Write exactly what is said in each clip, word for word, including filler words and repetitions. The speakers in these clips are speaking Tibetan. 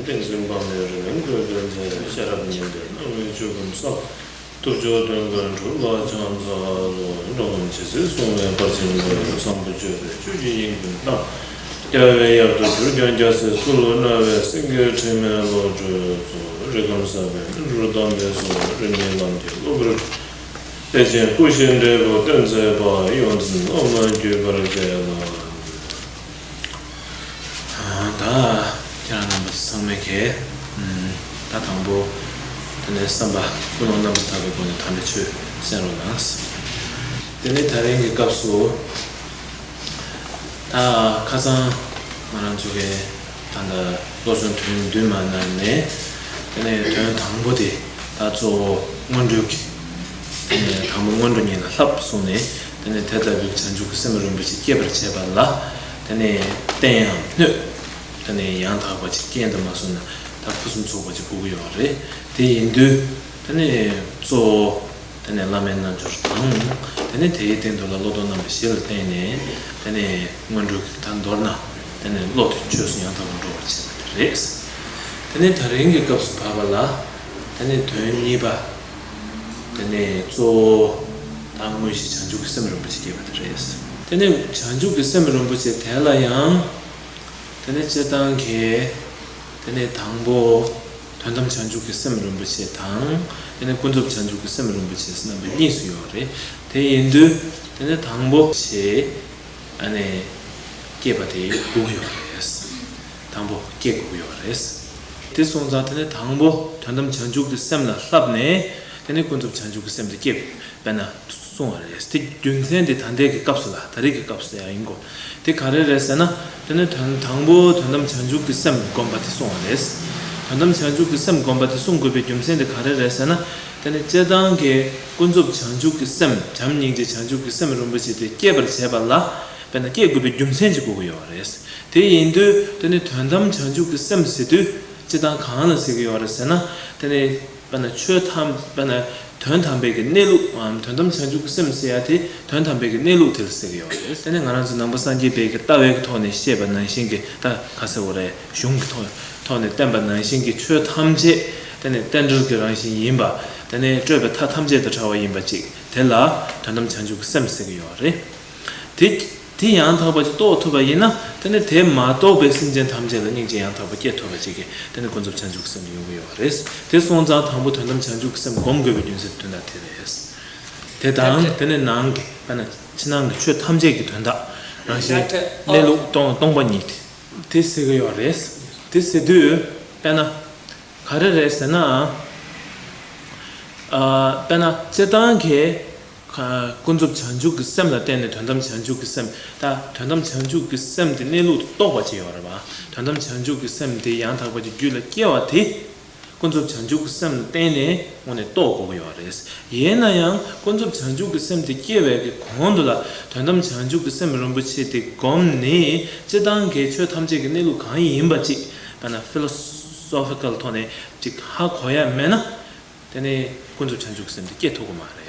བསྟན་འཛིན་དཔག་མེད་རི་བོའི་མགོན་པོའི་མཛད། ཤེས་རབ་སྙིང་པོའི་སྣང་བའི་ཆོས་ཀུན་བསམ། ཐུབ་མཆོག་དོན་ཀུན་གྲུབ་ལ་ཕྱག་འཚལ་ལོ། འགྲོ་ཀུན་ཇི་སྲིད་བསྲུང་བའི་ཕར་ཕྱིན་དགོས། བཟང་པོ་སྤྱོད་པས་ཆོས་ཀྱི་དབྱིངས་ཀུན་གཏམས། རྒྱལ་བའི་ཡབ་ཏུ་གྱུར་ཀྱང་རྒྱལ་སྲིད་ཚུལ་བློ་མནར་བའི། སེང་གེའི་ཁྲི་མེད་བློ་གྲོས་ཚོགས། རིགས་ཁམས་གསར་པའི་སྨིན་གྲོལ་གདམས་པའི་ཚོགས། རིས་མེད་ལམ་གྱི་སློབ་དཔོན། བདེ་ཆེན་སྐུ་བཞིའི་འབྲས་བུ་སྟོན་མཛད་པ། ཡོངས་འཛིན་སློབ་མར་གྱུར་པར་མཛད་ལ། ད་ཁྱེད་རང་རྣམ་པ་ཚང་མས་ཀྱིས་ད་དང་པོ་དེ་ནས་བསམ་པ་ཀུན་སློང་རྣམ་པར་དག་པའི་སྒོ་ནས་དམ་པའི་ཆོས་གསན་རོགས་གནང་། དེ་ནས་ད་རིང་གི་སྐབས་སུ་ད་ཁ་སང་ང་རང་ཚོ་གིས་ད་ལྟ་བློ་སྦྱོང་དོན་བདུན་མ་གནང་ནས། དེ་ནས་དོན་དང་པོ་དེ་ད་གཙོ་བོ་སྔོན་འགྲོའི་གི་དེ་ནས་དང་པོ་སྔོན་འགྲོ་ཉིད་ལ་བསླབ་གསུངས་ནས། དེ་ནས་དེ་ལྟ་བུའི་བྱང་ཆུབ་ཀྱི་སེམས་རིན་པོ་ཆེ་སྐྱེད་པར་བྱེད་པ་ལ། དེ་ནས་རྟེན་ཡང་སྣོད། དེ་ནས་ཡང་དག་པ་ཅིག་རྐྱེན་དུ་མ་སོང་ན་ད་ཕུན་སུམ་ཚོགས་པ་ཅིག་དགོས་ཀྱི་ཡོད་རེད། དེ་ཡིན་དུས་དེ་ནས་གཙོ་བོ་དེ་ནས་བླ་མའི་རྣལ་འབྱོར་དང་། དེ་ནས་དེའི་སྟེང་དུ་ལ་བློ་ལྡོག་རྣམ་པ་བཞི་ལ་བརྟེན་ནས། དེ་ནས་སྔོན་འགྲོ་གི་ད་མདོར་ན་དེ་ནས་བློ་དེ་ཆོས་སུ་ཡང་དག་པར་འགྲོ་བར་བྱེད་པ་དེ་རེད། དེ་ནས་ད་རིང་གི་སྐབས་སུ་བབ་པ་ལ། དེ་ནས་དོན་གཉིས་པ། དེ་ནས་གཙོ་བོ་ད་དངོས་གཞི་བྱང་ཆུབ་ཀྱི་སེམས་རིན་པོ་ཆེ་སྐྱེས་པ་དེ་རེད། དེ་ནས་བྱང་ཆུབ་ཀྱི་སེམས་རིན་པོ་ཆེ་དེ་ལ་ཡང་། དེ་ནས་སྤྱིར་བཏང་གི་དེ་ནས་དང་པོ་དོན་དམ་བྱང་ཆུབ་ཀྱི་སེམས་རིན་པོ་ཆེ་དང་། དེ་ནས་ཀུན་རྫོབ་བྱང་ཆུབ་ཀྱི་སེམས་རིན་པོ་ཆེ་ཟེར་རྣམ་པ་གཉིས་སུ་ཡོད་རེད། དེ་ཡིན་དུས་དེ་ནས་དང་པོ་ཆེ་ཨ་ནི་སྐྱེས་པ་དེ་དགོས་ཀྱི་ཡོད་རེད། དང་པོ་སྐྱེ་དགོས་ཀྱི་ཡོད་རེད། དེ་སོང་ཙང་དེ་ནས་དང་པོ་དོན་དམ་བྱང་ཆུབ་ཀྱི་སེམས་ལ་བསླབས་ནས། དེ་ནས་ཀུན་རྫོབ་བྱང་ཆུབ་ཀྱི་སེམས་དེ་སྐྱེ་བས་ན་གསུང་བ་རེད། དེ་རྒྱུ་མཚན་དེ་ད་ལྟའི་གི་སྐབས་སུ་ལ། ད་རེས་ཀྱི་སྐབས་སུ་ཡང་ཡིན་དགོས། དེ་ག་རེ་རེད་ཟེར་ན། དེ་ནས་དོན་དང་པོ་དོན་དམ་བྱང་ཆུབ་ཀྱི་སེམས་བསྒོམ་པ་དེ་གསུང་བ་རེད། དོན་དམ་བྱང་ཆུབ་ཀྱི་སེམས་བསྒོམ་པ་དེ་གསུང་དགོས་པའི་རྒྱུ་མཚན་དེ་ག་རེ་རེད་ཟེར་ན། དེ་ནས་སྤྱིར་བཏང་གི་ཀུན་རྫོབ་བྱང་ཆུབ་ཀྱི་སེམས། བྱམས་སྙིང་རྗེ་བྱང་ཆུབ་ཀྱི་སེམས་རིན་པོ་ཆེ་དེ་སྐྱེད་པར་བྱེད་པ་ལ། དཔེར་ན་སྐྱེ་དགོས་པའི་རྒྱུ་མཚན་ཅིག་དགོས་ཀྱི་ཡོད་རེད། དེ་ཡིན་དུས་དེ་ནི་དོན་དམ་བྱང་ཆུབ་ཀྱི་སེམས་ཟེར་དུས་སྤྱིར་བཏང་གང་ལ་ཟེར་གྱི་ཡོད་རེད་ཟེར་ན། དེ་ནི་དཔེར་ན་ཆོས་ཐམས། དཔེར་ན་དོན་དམ་པའི་གི་གནས་ལུགས་འམ། དོན་དམ་བྱང་ཆུབ་ཀྱི་སེམས་ཟེར་ཡ་དེ་དོན་དམ་པའི་གི་གནས་ལུགས་དེ་ལ་ཟེར་གྱི་ཡོད་རེད། དེ་ནི་ང་རང་ཚོ་ནང་པ་སངས་རྒྱས་པའི་གི་ལྟ་བའི་གི་ཐོག་ནས་བཤད་པ་ནང་བཞིན་གྱི། ད་ག་ཟེར་དགོས་རེད། གཞུང་གི་ཐོག་ཐོག་ནས་བསྟན་པ་ནང་བཞིན་གྱི་ཆོས་ཐམས་ཅད་དེ་ནི་རྟེན་འབྲེལ་གྱི་རང་བཞིན་ཡིན་པ། དེ་ནི་སྤྲོས་པའི་མཐའ་ཐམས་ཅད་དང་བྲལ་བ་ཡིན་པ་ཅིག་དེ་ལ་དོན་དམ་བྱང་ཆུབ་ཀྱི་སེམས་ཟེར་གྱི་ཡོད་རེད། དེ་དེ་ཡང་དག་པ་ཅིག་རྟོགས་ཐུབ་པ་ཡིན་ན། དེ་ནི་དེ་མ་རྟོགས་པའི་སེམས་ཅན་ཐམས་ཅད་ལ་སྙིང་རྗེ་ཡང་དག་པ་སྐྱེ་ཐུབ་པ་ཅིག་གི་དེ་ནི་ཀུན་རྫོབ་བྱང་ཆུབ་ཀྱི་སེམས་ཡོང་གི་ཡོད་རེད། དེ་སོང་ཙང་དང་པོ་དོན་དམ་བྱང་ཆུབ་ཀྱི་སེམས་སྒོམ་དགོས་པའི་རྒྱུ་མཚན་དོན་དག་དེ་རེད། དེ་དང་དེ་ནི་ནང་གི། དཔེར་ན་ཕྱི་ནང་གི་ཆོས་ཐམས་ཅད་ཀྱི་དོན་དག་རང་བཞིན་གནས་ལུགས་སྟོང་སྟོང་པ་ཉིད་དེ་དེ་ཟེར་གི་ཡོད་རེད། དེ་ཟེར་དུས་དཔེར་ན་ག་རེ་རེད་ཟེར་ན། ཨ། དཔེར་ན་སྤྱིར་བཏང་གི་ཀུན་རྫོབ་བྱང་ཆུབ་ཀྱི་སེམས་ལ་བརྟེན་ནས་དོན་དམ་བྱང་ཆུབ་ཀྱི་སེམས། ད་དོན་དམ་བྱང་ཆུབ་ཀྱི་སེམས་དེ་གནས་ལུགས་དེ་རྟོགས་པ་ཅིག་ཡོད་རེད་པ། དོན་དམ་བྱང་ཆུབ་ཀྱི་སེམས་དེ་ཡང་དག་པ་ཅིག་རྒྱུད་ལ་སྐྱེ་བ་དེ་ཀུན་རྫོབ་བྱང་ཆུབ་ཀྱི་སེམས་ལ་བརྟེན་ནས་དངོས་གནས་རྟོགས་དགོས་ཀྱི་ཡོད་རེད། ཡིན་ན་ཡང་ཀུན་རྫོབ་བྱང་ཆུབ་ཀྱི་སེམས་དེ་སྐྱེ་བའི་གི་གོང་དུ་ལ་དོན་དམ་བྱང་ཆུབ་ཀྱི་སེམས་རིན་པོ་ཆེ་དེ་བསྒོམས་ནས། སྤྱིར་བཏང་གི་ཆོས་ཐམས་ཅད་ཀྱི་གནས་ལུགས་གང་ཡིན་པ་ཅིག་དཔེར་ན་ཕི་ལོ་སོ་ཕི་ཀལ་ཐོག་ནས་ཅིག་ཧ་གོ་ཡ་མེད་ན། དེ་ནས་ཀུན་རྫོབ་བྱང་ཆུབ་ཀྱི་སེམས་དེ་སྐྱེ་ཐུབ་ཀྱི་མ་རེད།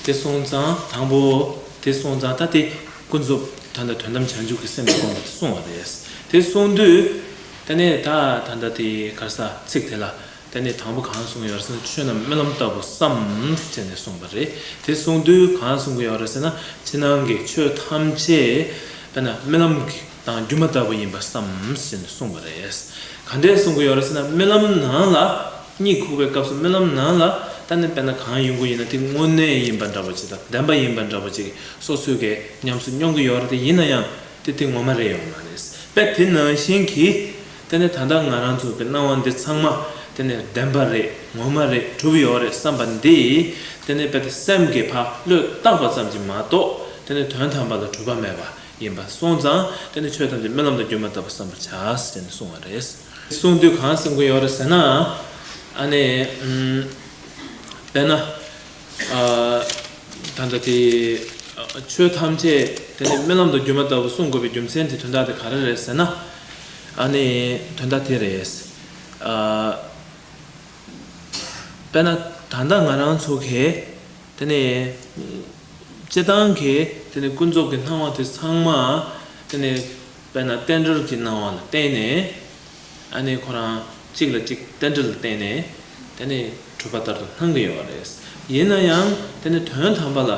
དེ་སོང་ཙང་དང་པོ། དེ་སོང་ཙང་ད་དེ་ཀུན་རྫོབ། ད་ལྟ་དོན་དམ་བྱང་ཆུབ་ཀྱི་སེམས་དེ་སྒོམ་པ་དེ་གསུངས་པ་རེད། དེ་གསུངས་དུས་དེ་ནས་ད་ད་ལྟ་དེ་ག་རེ་ཟ། ཚིག་དེ་ལ་དེ་ནས་དང་པོ་གང་གསུངས་ཡོད་རེད་ཟེར་ན། ཆོས་རྣམས་རྨི་ལམ་ལྟ་བུ་བསམ། ཟེར་ནས་གསུངས་པ་རེད། དེ་གསུངས་དུས་གང་གསུང་གི་ཡོད་རེད་ཟེར་ན། ཕྱི་ནང་གི་ཆོས་ཐམས་ཅད་དཔེར་ན་རྨི་ལམ་གྱི་དང་སྒྱུ་མ་ལྟ་བུ་ཡིན་པར་བསམ། ཟེར་ནས་གསུངས་པ་རེད། ག་འདྲས་གསུང་གི་ཡོད་རེད་ཟེར་ན། རྨི་ལམ་ནང་ལ། གཉིད་ཁུག་པའི་སྐབས་སུ་རྨི་ལམ་ནང་ལ་ད་ནི་དཔེར་ན་གང་ཡོང་གི་ཡིན་ན། དེ་དངོས་གནས་ཡིན་པ་འདྲ་པོ་ཅིག་དང་བདེན་པ་ཡིན་པ་འདྲ་པོ་ཅིག་སོ་སོས་ཀྱི་ཉམས་སུ་མྱོང་གི་ཡོད་རེད་དེ། ཡིན་ན་ཡང་དེ་དེ་ངོ་མ་རེད་ཡོད་མ་རེད། དཔེ་དེ་ནང་བཞིན་གྱི་དེ་ནི་ད་ལྟ་ང་རང་ཚོ་གི་སྣང་བ་འདི་ཚང་མ་དེ་ནི་བདེན་པ་རེད། ངོ་མ་རེད། གྲུབ་ཡོད་རེད་བསམ་པ་འདི། དེ་ནི་དཔེ་དེ་སེམས་ཀྱི་ཕར་བློས་བཏགས་པ་ཙམ་གྱིས་མ་གཏོགས། དེ་ནི་དོན་དམ་པ་ལ་གྲུབ་པ་མེད་པ་ཡིན་པ་སོང་ཙང་། དེ་ནི་ཆོས་ཐམས་ཅད་རྨི་ལམ་དང་སྒྱུ་མ་ལྟ་བུ་བསམ་པར་བྱ། ཟེར་ནས་གསུངས་པ་རེད། གསུངས་དུས་གང་གསུང་གི་ཡོད་རེད་ཟེར་ན། ཨ་ནི། ཨམ། དཔེར་ན། ཨ། ད་ལྟ་དེ། ཨ། ཆོས་ཐམས་ཅད་དེ་ནི་རྨི་ལམ་དང་སྒྱུ་མ་ལྟ་བུ་གསུང་དགོས་པའི་རྒྱུ་མཚན་དེ་དོན་དག་དེ་ག་རེ་རེད་ཟེར་ན། ཨ་ནི་དོན་དག་དེ་རེད། ཨ། དཔེར་ན་ད་ལྟ་ང་རང་ཚོ་གིས་དེ་ནི་སྤྱིར་བཏང་གི་དེ་ནི་ཀུན་རྫོབ་ཀྱི་སྣང་བ་དེ་ཚང་མ་དེ་ནི་དཔེར་ན་རྟེན་འབྲེལ་གྱི་སྣང་བ་ལ་བརྟེན་ནས། ཨ་ནི་ཁོ་རང་གཅིག་ལ་གཅིག་རྟེན་འབྲེལ་ལ་བརྟེན་ནས་དེ་ནི་གྲུབ་པ་ལྟར་དུ་སྣང་གི་ཡོད་རེད། ཡིན་ན་ཡང་དེ་ནི་དོན་དམ་པ་ལ་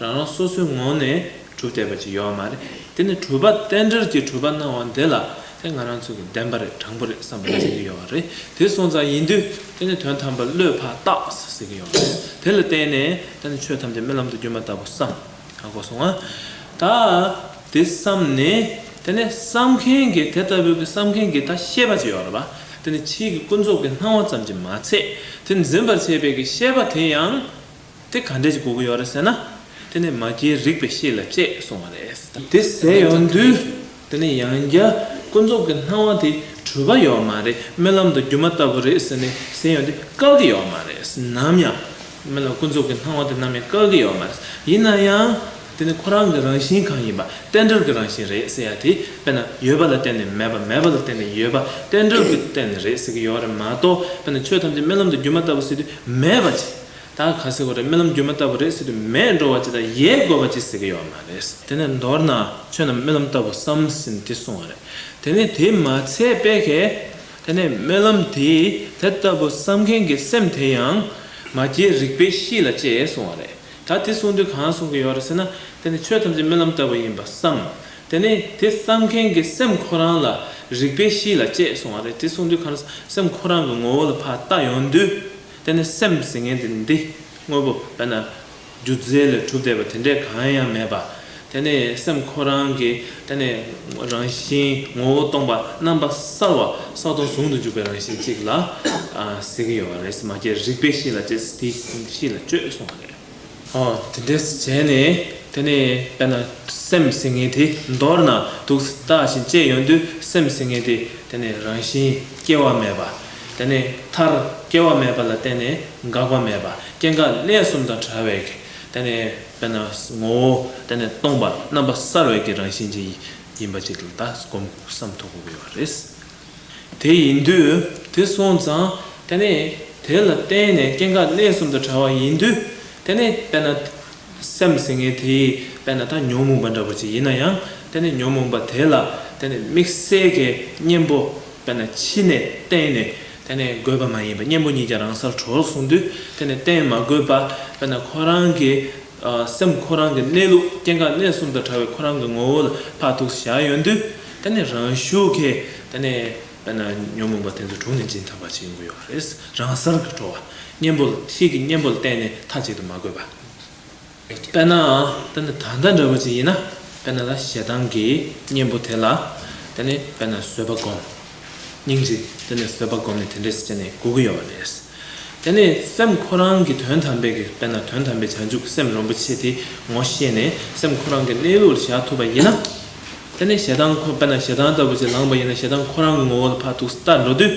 རང་རང་སོ་སོའི་ངོས་ནས་གྲུབ་བསྡད་པ་ཅིག་ཡོད་མ་རེད། དེ་ནི་གྲུབ་པ་རྟེན་འབྲེལ་གྱི་གྲུབ་པ་སྣང་བ་འདི་ལ་དེ་ང་རང་ཚོ་གི་བདེན་པ་རེད། དྲང་པོ་རེད་བསམ་པ་ཅིག་ཡོད་རེད། དེ་སོང་ཙང་ཡིན་དུས་དེ་ནི་དོན་དམ་པ་བློས་ཕར་བཏགས་ཟེར་གྱི་ཡོད་རེད། དེ་ལ་བརྟེན་ནས་དེ་ནི་ཆོས་ཐམས་ཅད་རྨི་ལམ་དང་སྒྱུ་མ་ལྟ་བུ་བསམ། ཧ་གོ་སོང་ཨ། ད་དེ་བསམ་ནས་དེ་ནས་བསམ་མཁན་གྱི་དེ་ལྟ་བུའི་གི་བསམ་མཁན་གྱི་ད་ཤེས་པ་ཅིག་ཡོད་རེད་པ། དེ་ནས་ཕྱིའི་གི་ཀུན་རྫོབ་ཀྱི་སྣང་བ་ཙམ་གྱིས་མ་ཚད་དེ་འཛིན་པར་བྱེད་པའི་གི་ཤེས་པ་དེ་ཡང་དེ་ག་འདྲས་ཀྱི་དགོས་ཀྱི་ཡོད་རེད་ཟེར་ན། དེ་ནས་མ་སྐྱེས་རིག་པའི་གཤིས་ལ་དཔྱད་གསུངས་པ་རེད། དེ་ཟེར་ཡོང་དུས། དེ་ནས་ཡང་བསྐྱར་ཀུན་རྫོབ་ཀྱི་སྣང་བ་དེ་གྲུབ་པ་ཡོད་མ་རེད། རྨི་ལམ་དང་སྒྱུ་མ་ལྟ་བུ་རེད་ཟེར་ནས་ཟེར་ཡོང་དུས་བཀག་གི་ཡོད་མ་རེད། ནམ་ཡང་རྨི་ལམ་ཀུན་རྫོབ་ཀྱི་སྣང་བ་དེ་ནམ་ཡང་བཀག་གི་ཡོད་མ་རེད། ཡིན་ན་ཡང་དེ་ནི་ཁོ་རང་གི་རང་བཞིན་གང་ཡིན་པ་རྟེན་འབྲེལ་གྱི་རང་བཞིན་རེད་ཟེར་ཡ་དེ། དཔེར་ན་ཡོད་པ་ལ་བརྟེན་ནས་མེད་པ། མེད་པ་ལ་བརྟེན་ནས་ཡོད་པ། རྟེན་འབྲེལ་གྱི་བརྟེན་ནས་རེད་ཟེར་གྱི་ཡོད་རེད་མ་གཏོགས། དཔེར་ན་ཆོས་ཐམས་ཅད་རྨི་ལམ་དང་སྒྱུ་མ་ལྟ་བུ་ཟེར་དུས་མེད་པ་ཅིག་ད་ག་ཟེར་དགོས་རེད། རྨི་ལམ་སྒྱུ་མ་ལྟ་བུ་རེད་ཟེར་དུས་མེད་འགྲོ་བ་ཅིག་དང་ཡལ་དགོས་པ་ཅིག་ཟེར་གྱི་ཡོད་མ་རེད། དེ་ནས་མདོར་ན་ཆོས་རྣམས་རྨི་ལམ་ལྟ་བུ་བསམ་ཟིན་དེ་གསུངས་པ་རེད། དེ་ནས་དེ་མ་ཚད་པའི་གི་དེ་ནས་རྨི་ལམ་དེ་དེ་ལྟ་བུ་བསམ་མཁན་གྱི་སེམས་དེ་ཡང་མ་སྐྱེས་རིག་པའི་གཤིས་ལ་དཔྱད་གསུངས་པ་རེད། ད་དེ་གསུངས་དུས་གང་གསུང་གི་ཡོད་རེད་ཟེར་ན། དེ་ནི་ཆོས་ཐམས་ཅད་རྨི་ལམ་ལྟ་བུ་ཡིན་པ་བསམ། དེ་ནས་དེ་བསམ་མཁན་གྱི་སེམས་ཁོ་རང་ལ་རིག་པའི་གཤིས་ལ་དཔྱད་གསུངས་པ་རེད། དེ་གསུངས་དུས་གང་སེམས་ཁོ་རང་གི་ངོ་བོ་ལ་ཕར་ལྟ་ཡོང་དུས། དེ་ནི་སེམས་ཟེར་མཁན་དེ་འདི་དངོས་པོ་དཔེར་ན་རྒྱུ་རྫས་ལས་གྲུབ་བསྡད་པ་དེ་འདྲས་གང་ཡང་མེད་པ། དེ་ནི་སེམས་ཁོ་རང་གི་དེ་ནི་རང་བཞིན་ངོ་བོ་སྟོང་པ་རྣམ་པ་གསལ་བ་གསལ་སྟོང་ཟུང་དུ་འཇུག་པའི་རང་བཞིན་གཅིག་ལ་ཨ་ཟེར་གྱི་ཡོད་པ་རེད། མ་སྐྱེས་རིག་པའི་གཤིས་ལ་དཔྱད། དེའི་གཤིས་ལ་དཔྱོད་གསུངས་པ་རེད། ཨོ། དེ་འདྲས་བྱས་ནས་དེ་ནས་དཔེར་ན་སེམས་ཟེར་མཁན་དེ་མདོར་ན་འདུག་སེ་བརྟགས་ཤིང་དཔྱད་ཡོང་དུས་སེམས་ཟེར་མཁན་དེ་དེ་ནས་རང་བཞིན་སྐྱེ་བ་མེད་པ། དེ་ནས་མཐར་སྐྱེ་བ་མེད་པ་ལ་བརྟེན་ནས་འགག་པ་མེད་པ། སྐྱེ་འགག་གནས་གསུམ་དང་བྲལ་བའི་དེ་ནས་དཔེར་ན་ངོ་བོ་དེ་ནས་སྟོང་པ་རྣམ་པ་གསལ་བའི་གི་རང་བཞིན་ཅིག་ཡིན་པ་ཅིག་ལ་ད་སྒོམ་བསམ་ཐུབ་དགོས་ཀྱི་ཡོད་རེད། དེ་ཡིན་དུས་དེ་སོང་ཙང་དེ་ནས་དེ་ལ་བརྟེན་ནས་སྐྱེ་འགག་གནས་གསུམ་དུ་བྲལ་བ་ཡིན་དུས། དེ་ནས་དཔེར་ན་སེམས་ཟེར་མཁན་དེ་དཔེར་ན་ད་ཉོན་མོངས་པ་འདྲ་པོ་ཅིག་ཡིན་ན་ཡང་། དེ་ནས་ཉོན་མོངས་པ་དེ་ལ་དེ་ནས་དམིགས་བསལ་གྱི་གཉེན་པོ་དཔེར་ན་ཕྱི་ནས་བསྟེན་ནས་དེ་ནས་དགོས་པ་མ་ཡིན་པ། གཉེན་པོ་ཉིད་ཀྱང་རང་སར་གྲོལ་གསུངས་དུས་དེ་ནས་བསྟེན་མ་དགོས་པ། དཔེར་ན་ཁོ་རང་གི་ཨ་སེམས་ཁོ་རང་གི་གནས་ལུགས། སྐྱེ་འགག་གནས་གསུམ་དུ་བྲལ་བའི་ཁོ་རང་གི་ངོ་བོ་ལ་ཕར་ཐུག་བཞག་ཡོང་དུས། དེ་ནས་རང་ཤུགས་ཀྱིས་དེ་ནས་དཔེར་ན་ཉོན་མོངས་པ་དེ་ཚོ་དྲུངས་ནས་འབྱིན་ཐུབ་པ་ཅིག་ཡོང་གི་ཡོད་རེད། རང་སར་གྱི་གྲོལ་བ། གཉེན་པོ་ལ་ཕྱིའི་གི་གཉེན་པོ་ལ་བརྟེན་ནས་མཐའ་གཅིག་ཏུ་མ་བསྐོས་པ། དཔེར་ན་དེ་ནི་ད་ལྟ་འདྲ་བོ་ཅིག་ཡིན་ན། དཔེར་ན་ད་ཞེ་སྡང་གི་གཉེན་པོ་དེ་ལ་དེ་ནི་དཔེར་ན་བཟོད་པ་སྒོམ། སྙིང་རྗེ། དེ་ནི་བཟོད་པ་སྒོམ་ནས་དེ་འདྲས་བྱས་ནས་དགོས་ཀྱི་ཡོད་པ་རེད། དེ་ནས་སེམས་ཁོ་རང་གི་དོན་དམ་པའི་གི་དཔེར་ན་དོན་དམ་པའི་བྱང་ཆུབ་སེམས་རིན་པོ་ཆེ་དེ་ངོ་ཤེས་ནས་སེམས་ཁོ་རང་གི་གནས་ལུགས་ལ་བཞག་ཐུབ་པ་ཡིན་ན། དེ་ནས་ཞེ་སྡང་ཁོ་དཔེར་ན་ཞེ་སྡང་ལྟ་བུ་ཅིག་ལངས་པ་ཡིན་ན་ཞེ་སྡང་ཁོ་རང་གི་ངོ་བོ་ལ་ཕར་ཐུག་ལྟ་འགྲོ་དུས།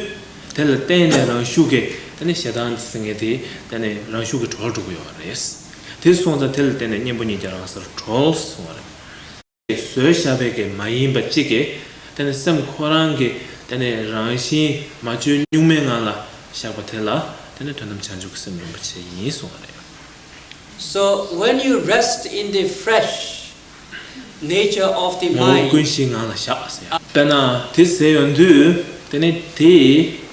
དེ་ལ་བརྟེན་ནས་རང་ཤུགས་ཀྱིས་དེ་ནས་ཞེ་སྡང་ཟེར་མཁན་དེ་དེ་ནས་རང་ཤུགས་ཀྱིས་གྲོལ་འགྲོ་གི་ཡོད་རེད། དེ་སོང་ཙང་དེ་ལ་བརྟེན་ནས་གཉེན་པོ་ཉིད་ཀྱང་རང་སར་གྲོལ་གསུངས་པ་རེད། བཟོས་བཞག་པའི་གི་མ་ཡིན་པ་གཅིག་གིས་དེ་ནི་སེམས་ཁོ་རང་གི་དེ་ནི་རང་བཞིན་མ་བཅོས་གཉུག་མའི་ངང་ལ་བཞག་པ་དེ་ལ་དེ་ནི་དོན་དམ་བྱང་ཆུབ་ཀྱི་སེམས་རིན་པོ་ཆེ་ཡིན་གསུངས་པ་རེད། So when you rest in the fresh nature of the ངོ་བོ་mind, ཀུན་གཞིའི་ངང་ལ་བཞག་ཟེར། དཔེར་ན་དེ་ཟེར་ཡོང་དུས་དེ་ནི་དེ་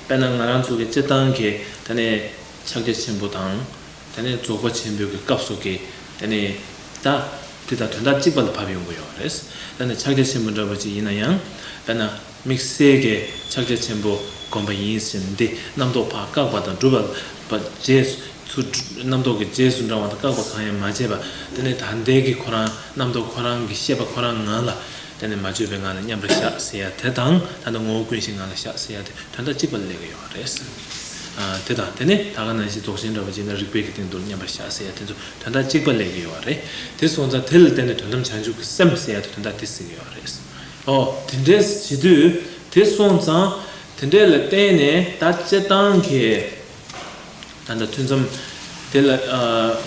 དཔེར་ན་ང་རང་ཚོ་གི་སྤྱིར་བཏང་གི་དེ་ནི་ཕྱག་རྒྱ་ཆེན་པོ་དང་། དེ་ནས་རྫོགས་པ་ཆེན་པོའི་གི་སྐབས་སུ་གི་དེ་ནས་ད་དེ་དང་དོན་དག་གཅིག་པ་ལ་བབས་ཡོང་གི་ཡོད་རེད། དེ་ནས་ཕྱག་རྒྱ་ཆེན་པོ་འདྲ་པོ་ཅིག་ཡིན་ན་ཡང་། དཔེར་ན་དམིགས་བསལ་གྱི་ཕྱག་རྒྱ་ཆེན་པོ་བསྒོམ་པ་ཡིན་ཟེར་འདི་རྣམ་རྟོག་ཕར་བཀག་པ་དང་སྒྲུབ་པ་རྗེས་སུ། རྣམ་རྟོག་གི་རྗེས་སུ་འབྲང་བ་དང་བཀག་པ་གང་ཡང་མ་བྱས་པ། དེ་ནས་ད་ལྟའི་གི་ཁོ་རང་རྣམ་རྟོག་ཁོ་རང་གི་ཤེས་པ་ཁོ་རང་ངང་ལ། དེ་ནས་མ་བཅོས་པའི་ངང་ལ་མཉམ་པར་བཞག་ཟེར་ཡ་དེ་དང་། ད་ལྟ་ངོ་བོ་ཀུན་གཞིའི་ངང་ལ་བཞག་ཟེར་ཡ་དེ་དོན་དག་གཅིག་པ་ལ་སླེབས་ཀྱི་ཡོད་རེད། ཨ། དེ་དང་དེ་ནས་ད་ག་ནང་བཞིན་རྫོགས་ཆེན་འདྲ་བོ་བྱས་ན་རིག་པའི་གི་སྟེང་དུ་མཉམ་པར་བཞག་ཟེར་ཡ་དེ་ཚོ་དོན་དག་གཅིག་པ་སླེབས་ཀྱི་ཡོད་རེད། དེ་སོང་ཙང་དེ་ལ་བརྟེན་ནས་དོན་དམ་བྱང་ཆུབ་ཀྱི་སེམས་ཟེར་ཡ་དེ་དོན་དག་དེ་ཟེར་གྱི་ཡོད་རེད། ཨོ། དེ་འདྲས་བྱེད་དུས་དེ་སོང་ཙང་དེ་འདྲས་ལ་བརྟེན་ནས་ད་སྤྱིར་བཏང་གི་ད་ལྟ་ཐུན་མཚམས་དེ་ལ་ཨ་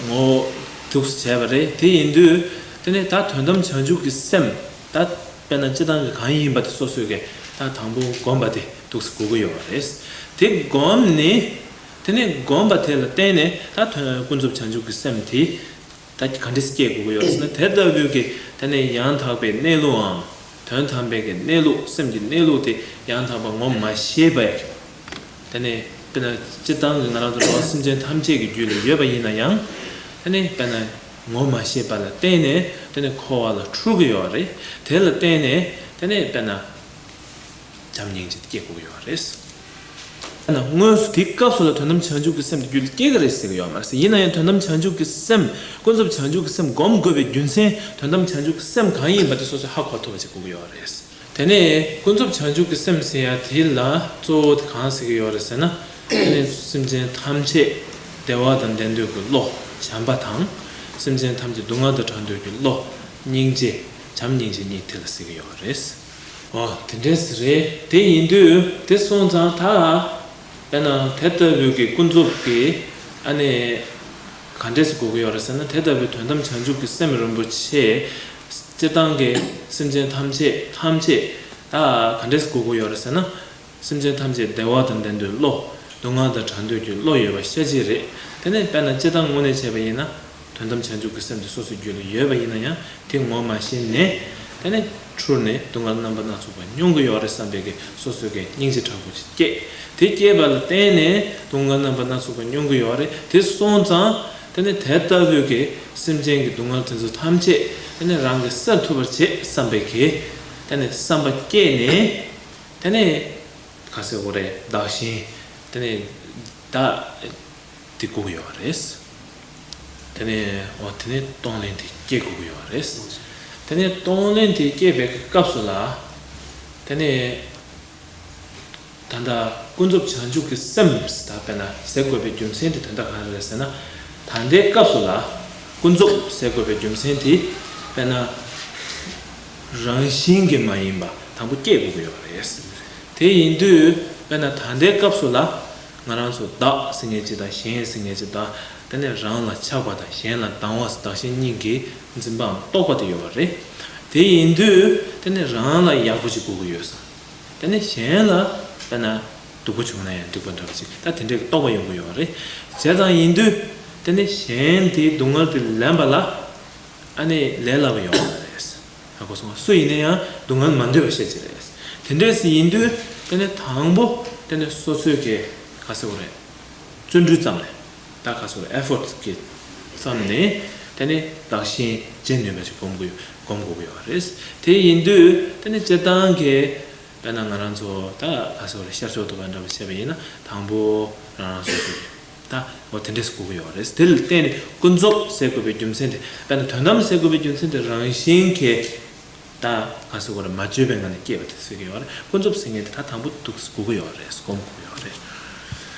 ངོ་བོ་འདུག་སེ་བྱས་པ་རེད། དེ་ཡིན་དུས་དེ་ནས་ད་དོན་དམ་བྱང་ཆུབ་ཀྱི་སེམས། ད་དཔེར་ན་སྤྱིར་བཏང་གི་གང་ཡིན་པ་དེ་སོ་སོའི་གི་ད་དང་པོ་བསྒོམ་པ་དེ་འདུག་སེ་དགོས་ཀྱི་ཡོད་པ་རེད། དེ་བསྒོམས་ནས་དེ་ནས་བསྒོམས་པ་དེ་ལ་བརྟེན་ནས་ད་དོན་ཀུན་རྫོབ་བྱང་ཆུབ་ཀྱི་སེམས་དེ་ད་ག་འདྲས་སེ་སྐྱེ་དགོས་ཀྱི་ཡོད་ཟེར་ན། དེ་ལྟ་བུའི་གི་དེ་ནས་ཡང་དག་པའི་གནས་ལུགས་འམ། དོན་དམ་པའི་གི་གནས་ལུགས་སེམས་ཀྱི་གནས་ལུགས་དེ་ཡང་དག་པ་ངོ་མ་ཤེས་པས། དེ་ནས་དཔེར་ན་སྤྱིར་བཏང་གི་ང་རང་ཚོ་འགྲོ་བ་སེམས་ཅན་ཐམས་ཅད་ཀྱི་རྒྱུད་ལ་ཡོད་པ་ཡིན་ན་ཡང་དེ་ནས་དཔེར་ན་ངོ་མ་ཤེས་པ་ལ་བརྟེན་ནས་དེ་ནས་འཁོར་བ་ལ་འཁྲུལ་གྱི་ཡོད་རེད། དེ་ལ་བརྟེན་ནས་དེ་ནས་དཔེར་ན་བྱམས་སྙིང་རྗེ་སྐྱེ་དགོས་ཀྱི་ཡོད་རེད། དཔེར་ན་དངོས་སུ་དེའི་སྐབས་སུ་ལ་དོན་དམ་བྱང་ཆུབ་ཀྱི་སེམས་དེ་རྒྱུད་ལ་སྐྱེ་གི་རེད་ཟེར་གྱི་ཡོད་མ་རེད། ཡིན་ན་ཡང་དོན་དམ་བྱང་ཆུབ་ཀྱི་སེམས་ཀུན་རྫོབ་བྱང་ཆུབ་ཀྱི་སེམས་སྒོམ་དགོས་པའི་རྒྱུ་མཚན་དོན་དམ་བྱང་ཆུབ་ཀྱི་སེམས་གང་ཡིན་པ་དེ་སོ་སོས་ཧ་གོ་ཐུབ་པ་བྱེད་དགོས་ཀྱི་ཡོད་རེད། དེ་ནས་ཀུན་རྫོབ་བྱང་ཆུབ་ཀྱི་སེམས་ཟེར་ཡ་དེ་ལ་གཙོ་བོ་དེ་གང་ཟེར་གྱི་ཡོད་རེད་ཟེར་ན། དེ་ནས་སེམས་ཅན་ཐམས་ཅད་བདེ་བ་དང་ལྡན་འདོད་ཀྱི་བློ་བྱམས་པ་དང་། སེམས་ཅན་ཐམས་ཅད་སྡུག་བསྔལ་དང་བྲལ་འདོད་ཀྱི་བློ་སྙིང་རྗེ་བྱམས་སྙིང་རྗེ་གཉིས་དེ་ལ་ཟེར་གྱི་ཡོད་རེད། ཨོ་དེ་འདྲས་རེད། དེ་ཡིན་དུས་དེ་སོང་ཙང་ད་དཔེར་ན་དེ་ལྟ་བུའི་གི་ཀུན་རྫོབ་ཀྱི་ཨ་ནི་ག་འདྲས་སེ་གོ་གི་ཡོད་རེད་ཟེར་ན། དེ་ལྟ་བུའི་དོན་དམ་བྱང་ཆུབ་ཀྱི་སེམས་རིན་པོ་ཆེ་སྤྱིར་བཏང་གི་སེམས་ཅན་ཐམས་ཅད་ཐམས་ཅད་ད་ག་འདྲས་སེ་གོ་གི་ཡོད་རེད་ཟེར་ན། སེམས་ཅན་ཐམས་ཅད་བདེ་བ་དང་ལྡན་འདོད་བློ། སྡུག་བསྔལ་དང་བྲལ་འདོད་ཀྱི་བློ་ཡོད་པ་ཤ་གཅིག་རེད། དེ་ནས་དཔེར་ན་སྤྱིར་བཏང་དངོས་གནས་བྱས་པ་ཡིན་ན། དོན་དམ་བྱང་ཆུབ་ཀྱི་སེམས་དེ་སོ་སོའི་རྒྱུད་ལ་ཡོད་པ་ཡིན་ན་ཡང་དེ་ངོ་མ་ཤེས་ནས། དེ་ནས་འཁྲུལ་ནས་སྡུག་བསྔལ་རྣམ་པ་སྣ་ཚོགས་པ་མྱོང་གི་ཡོད་རེད་བསམ་པའི་གི་སོ་སོའི་གི་སྙིང་རྗེ་དྲག་པོ་ཅིག་སྐྱེས། དེ་སྐྱེས་པ་ལ་བརྟེན་ནས་སྡུག་བསྔལ་རྣམ་པ་སྣ་ཚོགས་པ་མྱོང་གི་ཡོད་རེད། དེ་སོང་ཙང་དེ་ནས་དེ་ལྟ་བུའི་གི་སེམས་ཅན་གྱི་སྡུག་བསྔལ་དེ་ཚོ་ཐམས་ཅད་དེ་ནས་རང་གིས་སེལ་ཐུབ་པར་བྱེད་བསམ་པའི་གི་དེ་ནས་བསམ་པ་སྐྱེས་ནས། དེ་ནས་ག་ཟེར་དགོས་རེད། བདག་གཞན་དེ་ནས་བདག་དེ་དགོས་ཀྱི་ཡོད་རེད། དེ་ནས་འོ་དེ་ནས་གཏོང་ལེན་དེ་སྐྱེ་དགོས་ཀྱི་ཡོད་རེད། དེ་ནས་གཏོང་ལེན་དེ་སྐྱེས་པའི་སྐབས་སུ་ལ་དེ་ནས་ད་ལྟ་ཀུན་རྫོབ་བྱང་ཆུབ་ཀྱི་སེམས་ད་དཔེར་ན་ཟེར་དགོས་པའི་རྒྱུ་མཚན་དེ་དོན་དག་ག་རེ་རེད་ཟེར་ན། ད་ལྟའི་སྐབས་སུ་ལ་ཀུན་རྫོབ་ཟེར་དགོས་པའི་རྒྱུ་མཚན་དེ་དཔེར་ན་རང་བཞིན་གྱིས་མ་ཡིན་པ་དང་པོ་སྐྱེ་དགོས་ཀྱི་ཡོད་རེད། དེ་ཡིན་དུས་དཔེར་ན་ད་ལྟའི་སྐབས་སུ་ལ་ང་རང་ཚོ་བདག་ཟེར་མཁན་ཅིག་དང་གཞན་ཟེར་མཁན་ཅིག་དང་། དེ་ནས་རང་ལ་ཆགས་པ་དང་གཞན་ལ་སྡང་བ་བདག་གཞན་གཉིས་ཀྱི་འཛིན་པའམ་རྟོག་པ་དེ་ཡོད་པ་རེད། དེ་ཡིན་དུས་དེ་ནས་རང་ལ་ཡག་པོ་ཞིག་དགོས་ཀྱི་ཡོད་ས། དེ་ནས་གཞན་ལ་དཔེར་ན་སྡུག་པོ་བྱུང་ན་ཡང་འགྲིག་པ་འདྲ་པོ་ཅིག་ད་དེ་འདྲའི་རྟོག་པ་ཡོང་གི་ཡོད་པ་རེད། བྱས་ཙང་ཡིན་དུས་དེ་ནས་གཞན་དེའི་སྡུག་བསྔལ་དེ་ལེན་པ་ལ་ཨ་ནི་ལས་སླ་པོ་ཡོང་བ་རེད། ཧ་གོ་སོང་ང་། སུ་ཡིན་ན་ཡང་སྡུག་བསྔལ་མ་འདོད་པ་ཤེས་ཀྱི་རེད། དེ་འདྲས་ཡིན་དུས་དེ་ནས་དང་པོ་དེ་ནས་སོ་སོའི་གི་ག་ཟེར་དགོས་རེད། བརྩོན་འགྲུས་བརྩམས་ནས། ད་ག་ཟེར་དགོས་རེད། ཨེ་ཕོར་ཊི་གི་བརྩམས་ནས་དེ་ནས་བདག་གཞན་བརྗེ་ནུས་པ་ཅིག་སྒོམ་དགོས་སྒོམ་དགོས་ཀྱི་ཡོད་རེད། དེ་ཡིན་དུས་དེ་ནས་སྤྱིར་བཏང་གི་དཔེར་ན་ང་རང་ཚོ་ད་ག་ཟེར་དགོས་རེད། ཤར་ཕྱོགས་ཐུབ་པ་འདྲ་པོ་བྱས་པ་ཡིན་ན་དང་པོ་རང་རང་སོ་སོ་གི་ད་འོ་དེ་འདྲས་དགོས་ཀྱི་ཡོད་རེད། དེ་ལ་བརྟེན་ནས་ཀུན་རྫོབ་ཟེར་དགོས་པའི་རྒྱུ་མཚན་དེ། དཔེར་ན་དོན་དམ་ཟེར་དགོས་པའི་རྒྱུ་མཚན་དེ་རང་བཞིན་གྱིས་ད་ག་ཟེར་དགོས་རེད། མ་བཅོས་པའི་ངང་ནས་སྐྱེས་པ་དེ་ཟེར་གྱི་ཡོད་རེད། ཀུན་རྫོབ་ཟེར་མཁན་དེ་ད་དང་པོ་འདུག་དགོས་ཀྱི་ཡོད་རེད། སྒོམ་དགོས་ཀྱི་ཡོད་རེད།